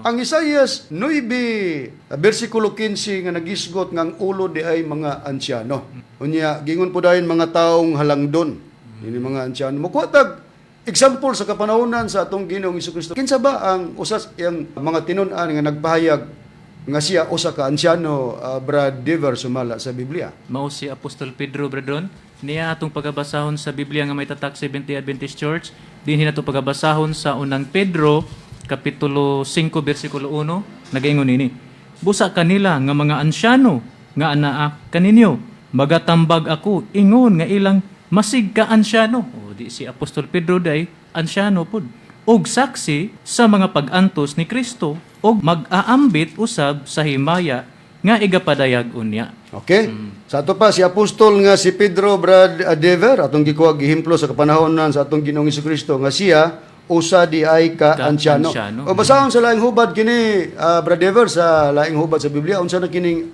Ang Isaias 9, versikulo 15 nga nagisgot nga ang ulo di ay mga ansyano. Unya, gingon po dayon mga taong halangdon. Ini mga ansyano. Mukuha tag example sa kapanahonan sa atong Ginoong Hesus. Kinsa ba ang usas iyang mga tinun-an nga nagpahayag nga siya usa ka ansyano, Brad Diver, sumala sa Biblia? Mao si Apostol Pedro, Bradron. Niya atong pagabasahon sa Biblia nga may tatak Seventh-day Adventist Church. Dinhi nato pagabasahon sa unang Pedro kapitulo 5 bersikulo 1, nagaingon nini. Busa kanila nga mga ansyano nga anaa kaninyo, magatambag ako ingon nga ilang masig ka ansyano. O di si Apostol Pedro day ansyano pud og saksi sa mga pag-antos ni Kristo og mag-aambit usab sa himaya nga igapadayag unya. Okay? Sa ato pa si apostol nga si Pedro, Brad Adever, atong gikuha gihemplo sa kapanahonan sa atong Ginoong Kristo nga siya usa di ay ka Ka ansyano. ansyano. O basahon sa laing hubad kini, Brad Dever, sa laing hubad sa Biblia unsa na kining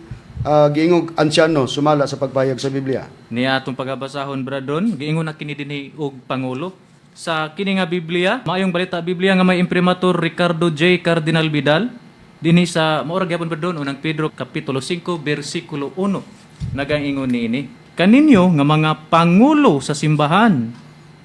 giingog ansyano sumala sa pagpahayag sa Biblia? Niya atong pagabasahon, Bradon, giingon na kini dinhi og pangulo. Sa kini nga Biblia, Maayong Balita Biblia nga may imprimatur Ricardo J. Cardinal Vidal, dinhi sa mao ra gyapon, Bradon, unang Pedro kapitulo 5 bersikulo 1. Nagaingon niini. Kaninyo nga mga pangulo sa simbahan,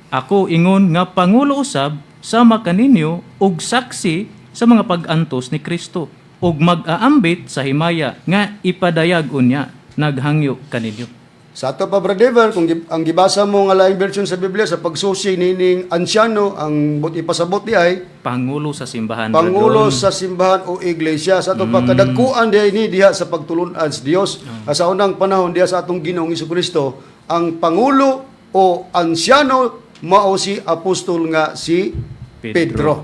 ako ingon nga pangulo usab sama kaninyo og saksi sa mga pag-antos ni Kristo ug mag-aambit sa himaya nga ipadayag unya, naghangyo kaninyo. Sa ato pa, Brad Dever, kung ang gibasa mo nga laing version sa Biblia sa pagsusi nining ansyano, ang but ipasabot di ay Pangulo sa simbahan. pangulo Bradon. sa simbahan o iglesia. Sa ato pa kadagkuan di ay ni diha sa pagtulun-an sa Dios. Sa unang panahon diha sa atong Ginoong Kristo, ang pangulo o ansyano mao si apostol nga si Pedro. Pedro.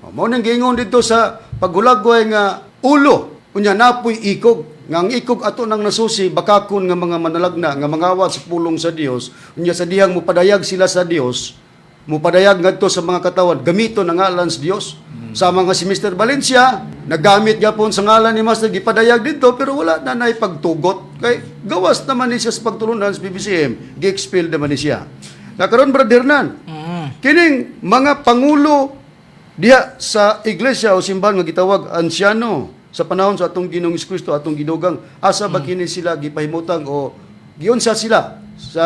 O, mao nang giingon dito sa paghulagway nga ulo unya napoy ikog nga ang ikog ato nang nasusi bakakon nga mga manalagna nga mangawat sa pulong sa Dios, unya sa dihang mopadayag sila sa Dios, mupadayag ngadto sa mga katawan gamiton ang ngalan sa Dios. Sa mga si Mr. Valencia nagamit gyapon sa ngalan ni Master, gipadayag didto pero wala na nay pagtugot kay gawas naman ni siya sa pagtulunan sa PBCM, gi-expel naman ni siya. Nakaron, Brother Hernan, kining mga pangulo diha sa iglesia o simbahan nga gitawag ansyano sa panahon sa atong Ginoong Kristo, atong gidugang, asa ba kini sila gipahimutang o giunsa sila sa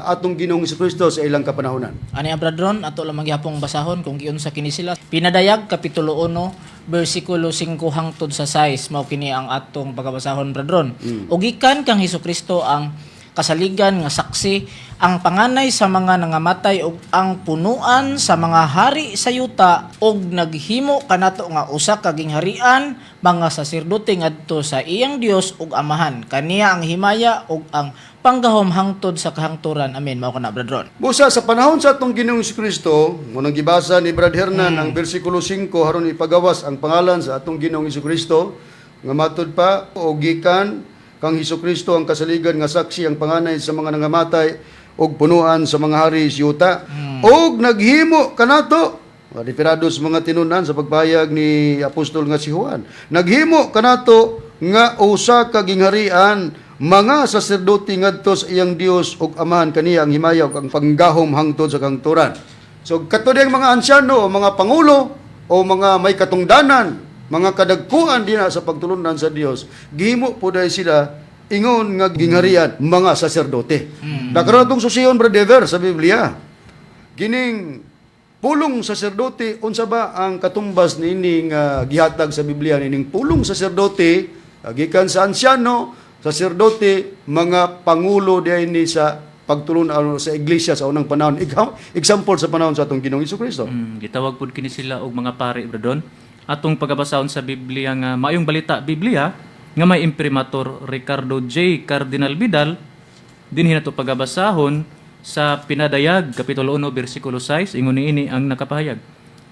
atong Ginoong Kristo sa ilang kapanahonan? Ani ang Bradron, ato lamang gihapong basahon kung giunsa kini sila. Pinadayag kapitulo 1 bersikulo 5 hangtod sa 6, mao kini ang atong pagabasahon, Bradron. O gikan kang Hesukristo ang kasaligan nga saksi, ang panganay sa mga nangamatay ug ang punuan sa mga hari sa yuta, ug naghimo kanato nga usa ka gingharian, mga saserdote ngadto sa iyang Dios ug Amahan. Kaniya ang himaya ug ang panggahom hangtod sa kahangturan. Amen. Mao kana, Bradron. Busa sa panahon sa atong Ginoong Kristo, munang gibasa ni Brad Hernan ang bersikulo 5 haron ipagawas ang pangalan sa atong Ginoong Kristo nga matud pa o gikan kang Kristo ang kasaligan nga saksi, ang panganay sa mga nangamatay ug punuan sa mga hari sa yuta ug naghimo kanato. Referado sa mga tinunan sa pagpahayag ni apostol nga si Juan. Naghimo kanato nga usa ka gingharian, mga saserdote ngadto sa iyang Dios ug Amahan, kaniya ang himaya ug ang panggahom hangtod sa kahangturan. So kato diyang mga ansyano o mga pangulo o mga may katungdanan, mga kadagkuan dinha sa pagtulunan sa Dios, gihimo po dahil sila ingon nga gingharian, mga saserdote. Nakaroon atong susiyon, Brother Dever, sa Biblia. Kining pulong saserdote, unsa ba ang katumbas niining gihatag sa Biblia nining pulong saserdote, gikan sa ansyano, saserdote, mga pangulo diay ni sa pagtulon sa iglesia sa unang panahon? Example sa panahon sa atong Ginoong Kristo. Gitawag pud kini sila og mga pari, Bradon. Atong pagabasahon sa Biblia nga Maayong Balita Biblia nga may imprimatur Ricardo J. Cardinal Vidal, dinhi nato pagabasahon sa Pinadayag kapitulo 1 bersikulo 6, ingon niini ang nakapahayag.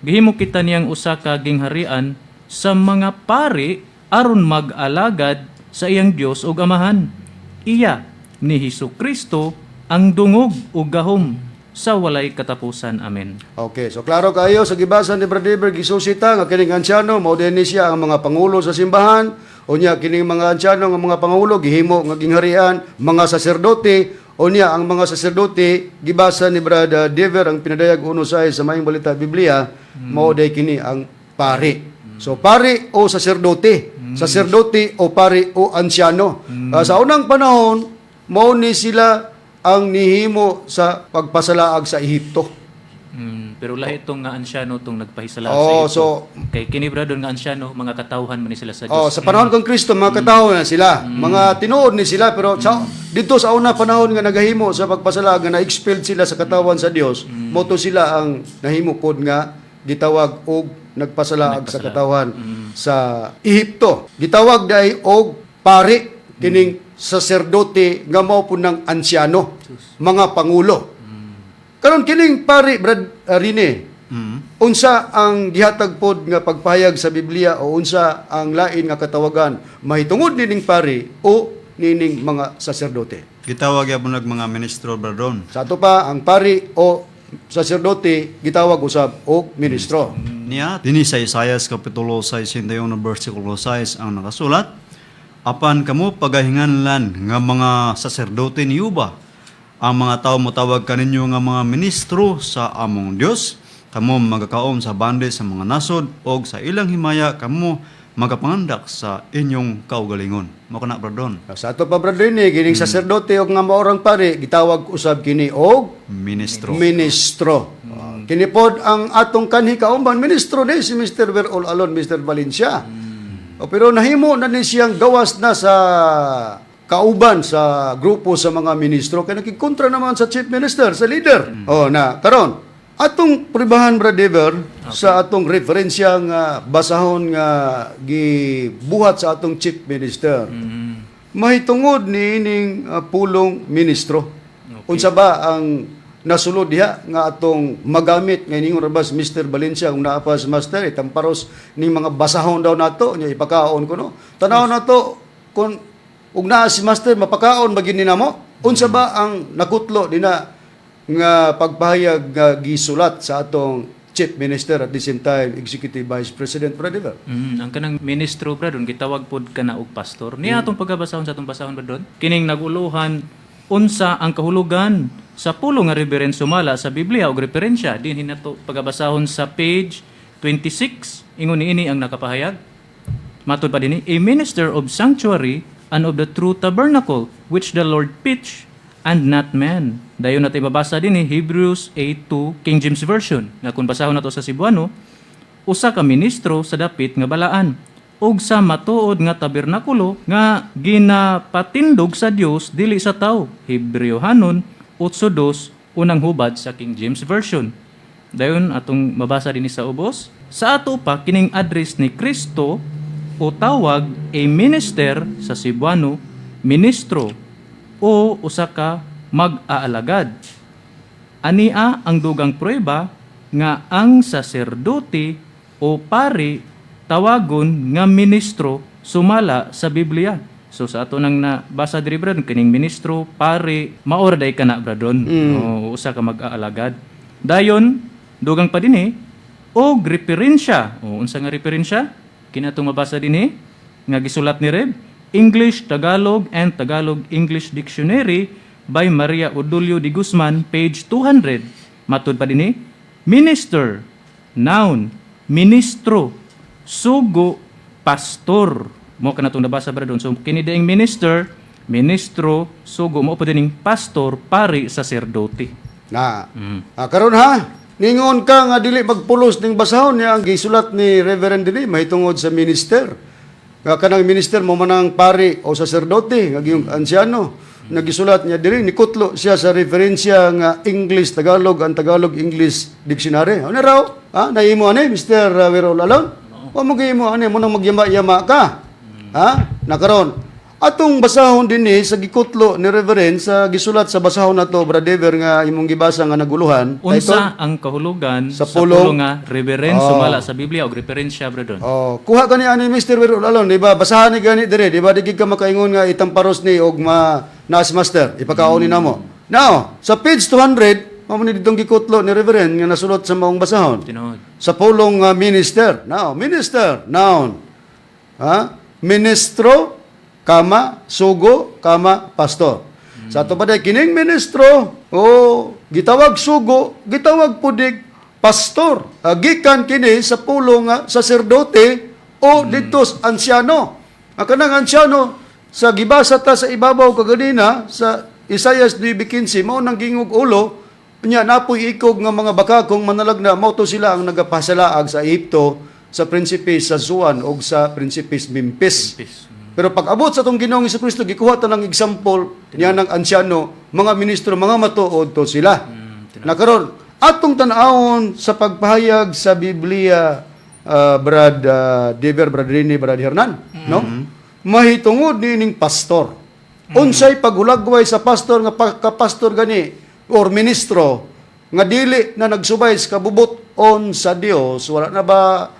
Gihimo kita niyang usa ka gingharian sa mga pari aron mag-alagad sa iyang Dios ug Amahan. Iya ni Hesus Kristo ang dungog ug gahom sa walay katapusan. Amen. Okay, so klaro kayo sa gibasa ni Brother Dever, gisusita nga kining ansyano mao din ni siya ang mga pangulo sa simbahan. Unya kining mga ansyano nga mga pangulo gihimo nga gingharian mga saserdote. Unya ang mga saserdote, gibasa ni Brother Dever ang Pinadayag 1:6 sa Maayong Balita Biblia, mao day kini ang pari. So pari o saserdote, saserdote o pari o ansyano. Sa unang panahon mao ni sila ang nihimo sa pagpasalaag sa Ehipto. Pero lahi itong nga ansyano itong nagpahisala Oh, sa Ehipto. Kay kini, brother, nga ansyano, mga katawhan man ni sila sa Oh, Dios. sa panahon kang Kristo, mga katao na sila, mga tinuod ni sila, pero dito sa una panahon nga nagahimo sa pagpasalag nga na-expelled sila sa katawan sa Dios, moto sila ang nahimo pod nga gitawag og nagpasalaag sa katawan sa Ehipto. Gitawag dai og pari kining saserdote nga mao pud ng ansyano, mga pangulo. Karon kining pari, Brad Rene, unsa ang gihatag pod nga pagpahayag sa Biblia o unsa ang lain nga katawagan mahitungod nining pari o nining mga saserdote? Gitawag gyapon nag mga ministro, Brother Ron. Sa ato pa, ang pari o saserdote gitawag usab og ministro. Niya, dinhi sa Isaias Kapitulo 61 versikulo 6 ang nakasulat, "Apan kamo pagahinganlan nga mga saserdote ni Yuba. Ang mga tao motawag kaninyo nga mga ministro sa among Dios. Kamo magakaon sa bande sa mga nasod og sa ilang himaya kamo magapangandak sa inyong kaugalingon." Mao kana, Brother Don. Sa ato pa, Brad Rene, kining saserdote og nga maorang pari gitawag usab kini og Ministro. Ministro. Kini pod ang atong kanhi kauban ministro ni si Mr. Verol Alon, Mr. Valencia. O, pero nahimo na ni siyang gawas na sa kauban sa grupo sa mga ministro kay nakigkontra naman sa chief minister, sa leader. Oh, na karon atong pribahan, Brad Dever, sa atong referensya nga basahon nga gibuhat sa atong chief minister. Mahitungod ni ining pulong ministro. Unsa ba ang nasulod diha nga atong magamit nga iningon ra ba si Mr. Valencia kung naa pa si Master itamparos ning mga basahon daw nato nya ipakaon ko no. Tanaw nato kung ug naa si Master mapakaon ba gyud ni namo? Unsa ba ang nakutlo dina nga pagpahayag nga gisulat sa atong Chief Minister, at the same time Executive Vice President, Brother? Ang kanang ministro, brother, gitawag pod kana og pastor. Niya atong pagkabasahon sa atong basahon, brother. Kining naguluhan unsa ang kahulugan sa pulong nga reverend sumala sa Biblia og referensya dinhi nato pagabasahon sa page 26. Ingon niini ang nakapahayag. Matud pa dinhi, "A minister of sanctuary and of the true tabernacle which the Lord pitched and not man." Dayon natin mabasa dinhi Hebrews 8:2, King James Version. Nga kung basahon nato sa Cebuano, "Usa ka ministro sa dapit nga balaan ug sa matuod nga tabernakulo nga ginapatindog sa Dios, dili sa tao." Hebreohanon 8:2, unang hubad sa King James Version. Dayon atong mabasa dinhi sa ubos. Sa ato pa kining address ni Kristo o tawag a minister, sa Cebuano ministro o usa ka mag-aalagad. Ania ang dugang prueba nga ang saserdote o pari tawagon nga ministro sumala sa Biblia. So sa ato nang nabasa diri, brad, kining ministro, pari, maora day kana, bradon. O usa ka mag-aalagad. Dayon dugang pa dinhi og referensya. O unsa nga referensya? Kini atong mabasa dinhi nga gisulat ni Reb, English Tagalog and Tagalog English Dictionary by Maria Odulio de Guzman, page 200. Matud pa dinhi, "Minister, noun, ministro, sugo, pastor." Mo kana itong nabasa, bradon. So kini diing minister, ministro, sugo, mo pa dining pastor, pari, saserdote. Na. Ah, karon ha, ningon ka nga dili magpulos ning basahon niya ang gisulat ni Reverend dinhi mahitungod sa minister. Nga kanang minister mo manang pari o saserdote nga giyong ansyano. Nagisulat niya diri, nikutlo siya sa referensya nga English Tagalog and Tagalog English Dictionary. Ano raw? Ha, naimo ani Mr. Werol Alon? Wa mo gihimo ani mo nang magyama-yama ka. Ha? Nakaron atong basahon dinhi sa gikutlo ni Reverend sa gisulat sa basahon nato, Brother Dever, nga imong gibasa nga naguluhan. Unsa ang kahulugan Sa sa pulong nga reverend Oh. sumala sa Biblia og referensya, bradon? Oh, kuha gani ani Mr. Werol Alon, di ba? Basahan ni gani dire, di ba? Di gid ka makaingon nga itamparos ni og ma naas master, ipakaon ni namo. Now, sa page 200, Mao ni ditong gikutlo ni Reverend nga nasulot sa maong basahon. Tinuod. Sa pulong nga minister. Now, minister, noun. Ha? Ministro, kama, sugo, kama, pastor. Sa ato pa day, kining ministro, o gitawag sugo, gitawag pudig, pastor. Ah, gikan kini sa pulong nga saserdote o dito sa ansyano. Ang kanang ansyano, sa gibasa ta sa ibabaw kaganina, sa Isaias 9:15, mao nang gingog ulo, nya napoy ikog nga mga baka kung manalagna, mao to sila ang nagapasalaag sa Ehipto, sa prinsipe sa Zuan o sa prinsipe sa Memphis. Memphis. Pero pag abot sa atong Ginoong Kristo, gikuha ta ng example niya ng ansyano, mga ministro, mga matuod to sila. Nakaron, atong tan-awon sa pagpahayag sa Biblia, Brad Dever, Brad Rene, Brad Hernan, no? Mahitungod niining pastor. Unsay paghulagway sa pastor nga pagkapastor gani or ministro nga dili na nagsubay sa kabubut-on sa Dios, wala na ba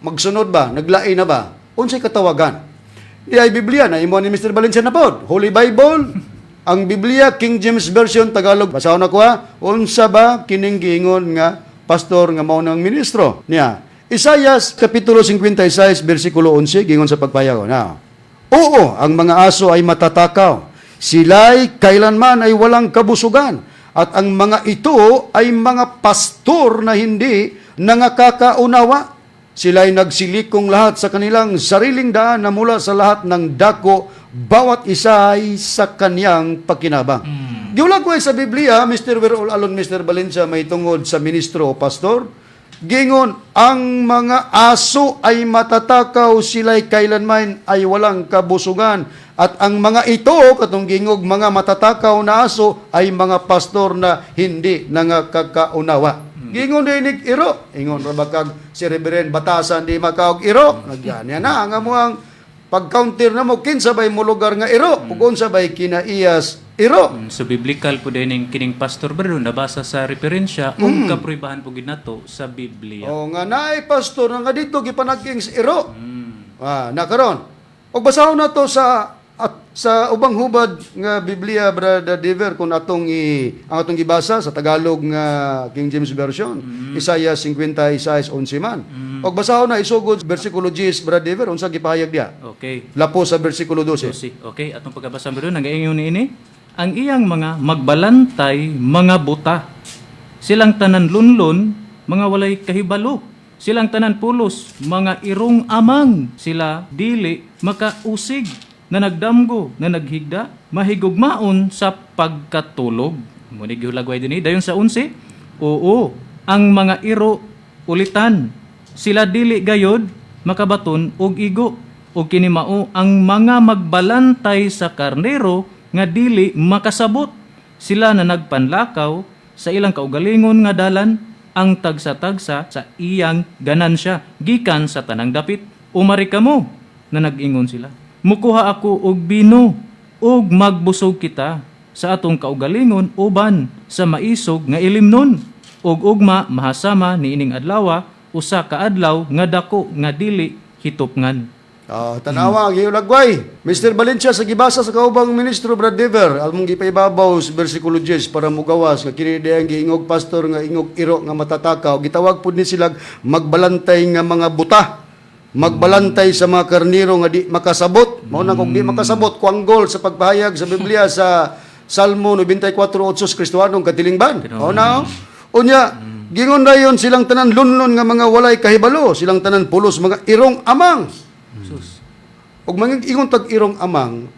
magsunod ba, naglain na ba? Unsay katawagan? Di ay Biblia na imo ni Mr. Valencia na pod. Holy Bible, ang Biblia King James Version Tagalog. Basahon ako ha. Unsa ba kining giingon nga pastor nga mao nang ministro niya? Isayas kapitulo 56 bersikulo 11 gingon sa pagpayag ko. Now, oo, ang mga aso ay matatakaw. Sila'y kailanman ay walang kabusugan. At ang mga ito ay mga pastor na hindi nangakakaunawa. Sila'y nagsilikong lahat sa kanilang sariling daan na mula sa lahat ng dako, bawat isa ay sa kaniyang pakinabang. Giulag ko ay sa Biblia, Mr. Werol Alon, Mr. Valencia, may tungod sa ministro o pastor. Gingon, ang mga aso ay matatakaw, sila'y kailanman ay walang kabusugan. At ang mga ito, katong gingog, mga matatakaw na aso, ay mga pastor na hindi nangakakaunawa. Gingon din iro. Ingon rabakag si Reverend Batasan di makaog iro. Nagyan yan na ang amuang pag-counter na mo, kinsa bay mo lugar nga iro, ug unsa bay kinaiyas iro. So biblical po din ang kining pastor bro nabasa sa referensya ug kapruibahan po gid nato sa Biblia. O nga naay pastor nga dito gipanagking sa iro. Ah, nakaron. Og basahon nato sa at sa ubang hubad nga Biblia, Brother Dever, kung atong ang atong gibasa sa Tagalog nga King James Version, Isaiah 56:11 man. Og basahon na isugod bersikulo 10, Brother Dever, unsa gipahayag diya? Okay. Lapo sa bersikulo 12. 12. Okay, atong pagkabasa bro nagaingon niini ang iyang mga magbalantay mga buta. Silang tanan lunlon mga walay kahibalo. Silang tanan pulos mga irong amang. Sila dili makausig na nagdamgo na naghigda mahigugmaon sa pagkatulog. Muni gihulagway dinhi dayon sa 11. Oo, ang mga iro ulitan. Sila dili gayod makabaton og igo og kini mao ang mga magbalantay sa karnero nga dili makasabot. Sila na nagpanlakaw sa ilang kaugalingon nga dalan ang tagsa-tagsa sa iyang ganansya gikan sa tanang dapit. Umari kamo na nag-ingon sila. Mukuha ako og bino ug magbusog kita sa atong kaugalingon uban sa maisog nga ilimnon ug ugma mahasama niining adlawa usa ka adlaw nga dako nga dili hitupngan. Ah, tanawa ang gihulagway. Mr. Valencia sa gibasa sa kaubang ministro Brad Dever, among gipaibabaw sa bersikulo 10 para mugawas nga kini diay ang giingog pastor nga ingog iro nga matatakaw. Gitawag pud ni sila magbalantay nga mga buta. Magbalantay sa mga karniro nga di makasabot. Mao na kung di makasabot, kuanggol sa pagpahayag sa Biblia sa Salmo 94:8 Kristohanong katilingban. O na. Unya, gingon dayon silang tanan lunlon nga mga walay kahibalo, silang tanan pulos mga irong amang. Sus. Ug mga ingon tag irong amang,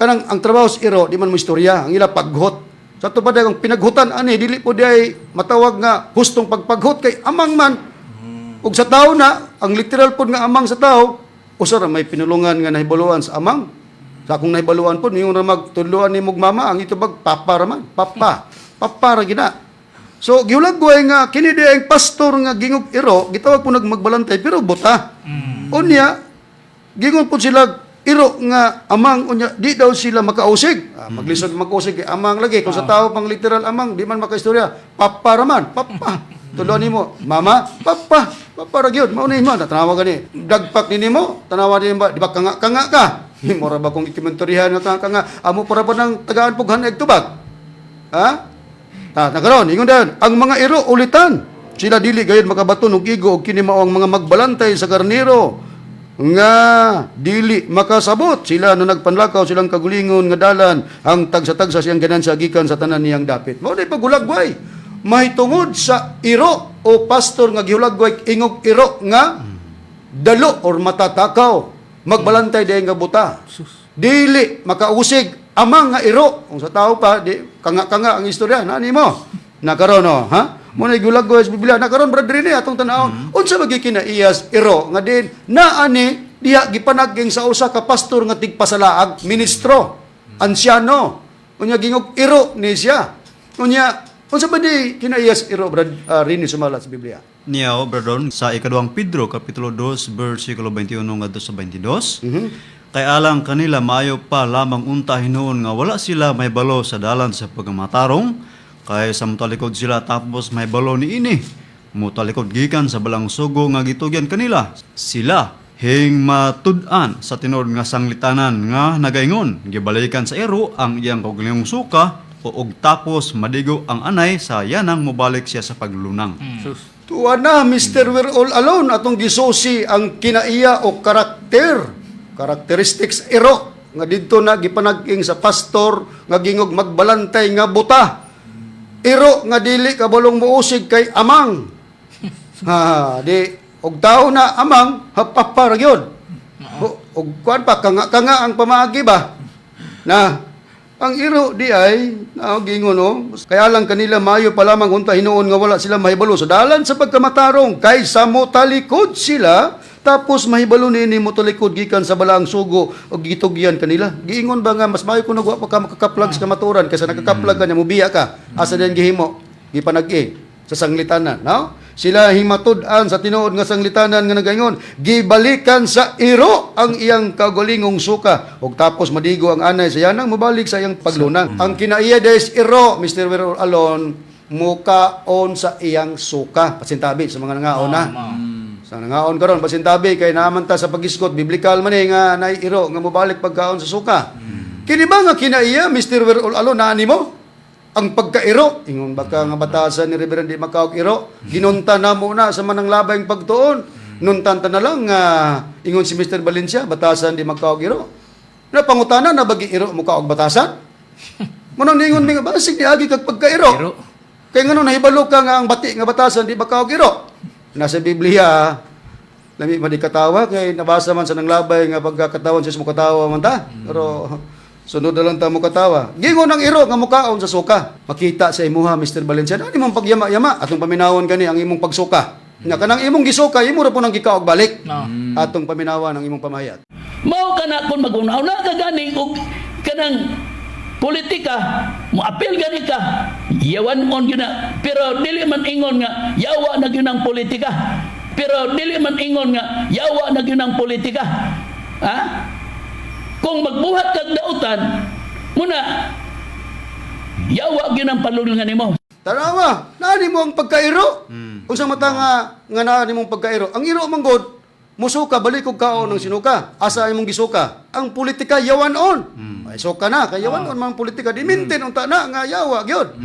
kanang ang trabaho sa iro di man mo istorya, ang ila paghot. Sa ato pa ang pinaghutan ani dili po di ay matawag nga hustong pagpaghot kay amang man. Ug sa tao na ang literal pod nga amang sa tao, usa ra may pinulungan nga nahibaluan sa amang. Sa akong nahibaluan pod ningon ra magtudloan ni mog mama ang itubag papa ra man, papa. Papa ra gina. So gihulagway nga kini di ang pastor nga gingog iro, gitawag po nagmagbalantay pero buta. Unya gingon po sila iro nga amang unya di daw sila makausig. Ah, maglisod makausig kay amang lagi kung sa tao pang literal amang di man makaistorya. Papa ra man, papa. Tulo nimo, mama, papa. Papa ra gyud, mao ni mo tanawa gani. Dagpak ni nimo, tanawa ni ba, di ba kanga kanga ka? Himo ra ba kung ikomentaryahan nga kanga kanga, amo para ba nang tagaan pughan eg tubag? Ha? Ta, nakaron, ingon dayon, ang mga iro ulitan. Sila dili gayud makabaton og igo og kini mao ang mga magbalantay sa karnero nga dili makasabot sila no nagpanlakaw silang kagulingon nga dalan ang tagsa-tagsa siyang ganansya gikan sa tanan niyang dapit. Mao day paghulagway mahitungod sa iro o pastor nga gihulagway ingog iro nga dalo or matatakaw, magbalantay dayon nga buta, dili makausig, amang nga iro. Kung sa tao pa di kanga-kanga ang istorya na nimo nakaron, no? Ha, mo na gihulagway sa Biblia nakaron, brother ni atong tan-awon unsa ba gikinaiyas iro nga din naani diha gipanaging sa usa ka pastor nga tigpasalaag, ministro, ansyano. Unya gingog iro ni siya. Unya unsa ba di kinaiyas iro, brad Rini, sumala sa Biblia? Niya, o, Brother, sa ikaduhang Pedro, Kapitulo 2, versikulo 21 ngadto sa 22. Kay alang kanila maayo pa lamang unta hinuon nga wala sila may balo sa dalan sa pagmatarong, kay sa mutalikod sila tapos may balo niini. Mutalikod gikan sa balang sugo nga gitugyan kanila. Sila hing matud-an sa tinuod nga sanglitanan nga nagaingon, gibalikan sa iro ang iyang kaugalingong suka o og tapos madigo ang anay sa yanang mobalik siya sa paglunang. Sus. Tuwa na, Mr. We're All Alone, atong gisusi ang kinaiya o karakter, characteristics iro, nga didto na gipanaging sa pastor, nga gingog magbalantay nga buta. Iro nga dili kabalong muusig kay amang. Ha, di, og tao na amang, hapapa ra gyud. Og kuan pa, kanga-kanga ang pamaagi ba? Na, ang iro di ay, na gingon no, kaya lang kanila maayo pa lamang unta hinuon nga wala sila mahibalo sa dalan sa pagkamatarong kaysa mo talikod sila tapos mahibalo nini mo talikod gikan sa balaang sugo og gitugyan kanila. Giingon ba nga mas maayo kung nagwa pa ka makakaplag sa kamaturan kaysa nakakaplag ka nya mubiya ka. Asa din gihimo? Gipanag-i sa sanglitanan, no? Sila himatud-an sa tinuod nga sanglitanan nga nagaingon, gibalikan sa iro ang iyang kaugalingong suka ug tapos madigo ang anay sa yanang mobalik sa iyang paglunang. Ang kinaiya des iro, Mr. We're Alone, mukaon sa iyang suka. Pasintabi sa mga nangaon na. Sa nangaon karon pasintabi kay naaman ta sa pagisgot biblikal man eh nga nay iro nga mobalik pagkaon sa suka. Kini ba nga kinaiya, Mr. We're All Alone, naani mo? Ang pagkairo, ingon baka nga batasan ni Reverend di makaog iro, ginunta na mo na sa manang labayng pagtuon. Nuntan ta na lang nga ingon si Mr. Valencia, batasan di makaog iro. Na pangutana na bagi iro mo kaog batasan? Manang ningon mi nga basig ni agi kag pagkairo. Iro. Kay ngano nahibalo ka nga ang bati nga batasan di makaog iro? Nasa Biblia, lami man di katawa kay nabasa man sa nanglabay nga pagkakatawan sa katawa man ta. Pero sunod na lang ta mo katawa. Gingon ang iro nga mukaon sa suka. Makita sa imuha, Mr. Valencia, ano imong pagyama-yama atong paminawon kani ang imong pagsuka. Nga kanang imong gisuka imo ra po nang gikaog balik. No. Atong paminawan ang imong pamahayag. Mao kana kung mag-una ka gani og kanang politika, moapil gani ka, yawan on gyud na. Pero dili man ingon nga yawa na gyud ang politika. Pero dili man ingon nga yawa na gyud ang politika. Ha? Kung magbuhat kag dautan, muna yawa gyud ang palulngan nimo. Tanawa, naani mo ang pagkairo. Unsa mata nga nga naani mong pagkairo? Ang iro man god, musuka balik og kaon ng sinuka. Asa imong gisuka? Ang politika yawan on. Ay suka na kay yawan on man ang politika di maintain unta na nga yawa gyud.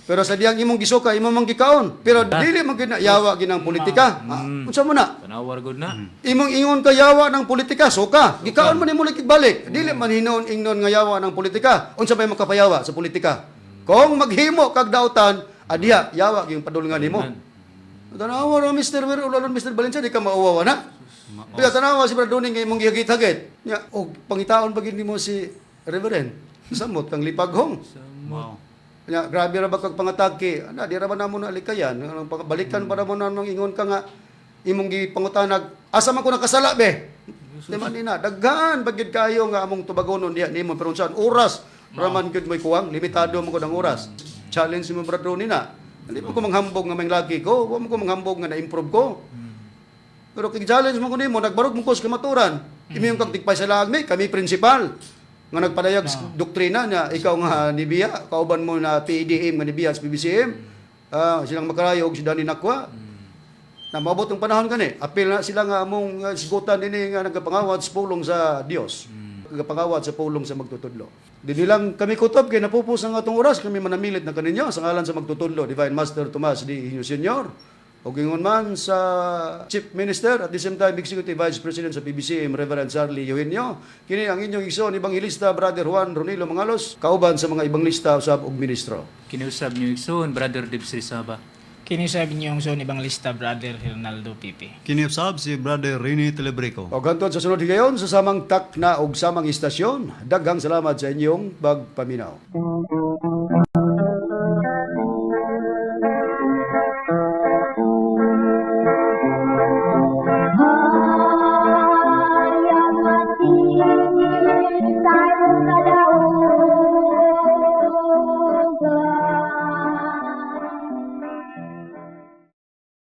Pero sa diyang imong gisuka imo man gikaon. Pero dili man gyud na yawa gyud ang politika. Ah, unsa mo na? Tanawar gud na. Imong ingon ka yawa ng politika, suka. Gikaon man nimo balik. Dili man hinuon ingnon nga yawa ng politika. Unsa may makapayawa sa politika? Kung maghimo kag dautan, adiha yawa gyud padulngan nimo. Tanawa ra Mr. Wer ulolon Mr. Valencia di ka mauwawa na. Kaya tanawa si Brad Duning nga imong gihagit-hagit. Nya og pangitaon pa gid nimo si Reverend. Samot kang lipaghong. Wow. Nya grabe ra ba kag pangatake? Ana di ra ba namo na alikayan? Anong balikan para mo na nang ingon ka nga imong gipangutanag asa man ko nakasala be? Di man nina daghan ba gyud kayo nga among tubagonon diha nimo pero unsaan oras raman gyud mo'y kuwang limitado man gud ang oras. Challenge mo Brad Ronnie na. Hindi mo ko manghambog nga may lagi ko, wa mo ko manghambog nga na-improve ko. Pero kay challenge mo ko nimo, nagbarog mo ko sa kamaturan. Imi yung kag tigpay sa laag mi, kami principal. Nga nagpadayag sa doktrina niya, ikaw nga nibiya, kauban mo na PEDM nga nibiya sa PBCM. Ah, silang makarayog si Danny Nakwa. Na maabot ang panahon kani, apil na sila nga among sigutan dinhi nga nagapangawat sa pulong sa Dios. Pangawat sa pulong sa magtutudlo. Di nilang kami kutob kay napupos ang atong oras, kami manamilit na kaninyo sa ngalan sa magtutudlo, Divine Master Tomas D. Higinio Sr. O gingon man sa Chief Minister at the same time Executive Vice President sa PBCM, Reverend Charlie Eugenio. Kini ang inyong igsoon Ebanghilista Brother Juan Ronilo Mangalos, kauban sa mga ebanghilista usab og ministro. Kiniusab niyo igsoon, Brother Debs Rizaba. Kini usab inyong igsoon Ebanghilista Brother Hernaldo Pipi. Kiniusab si Brother Rene Telebrico. Og hantod sa sunod higayon sa samang takna og samang istasyon, daghang salamat sa inyong pagpaminaw. Maria, Maria,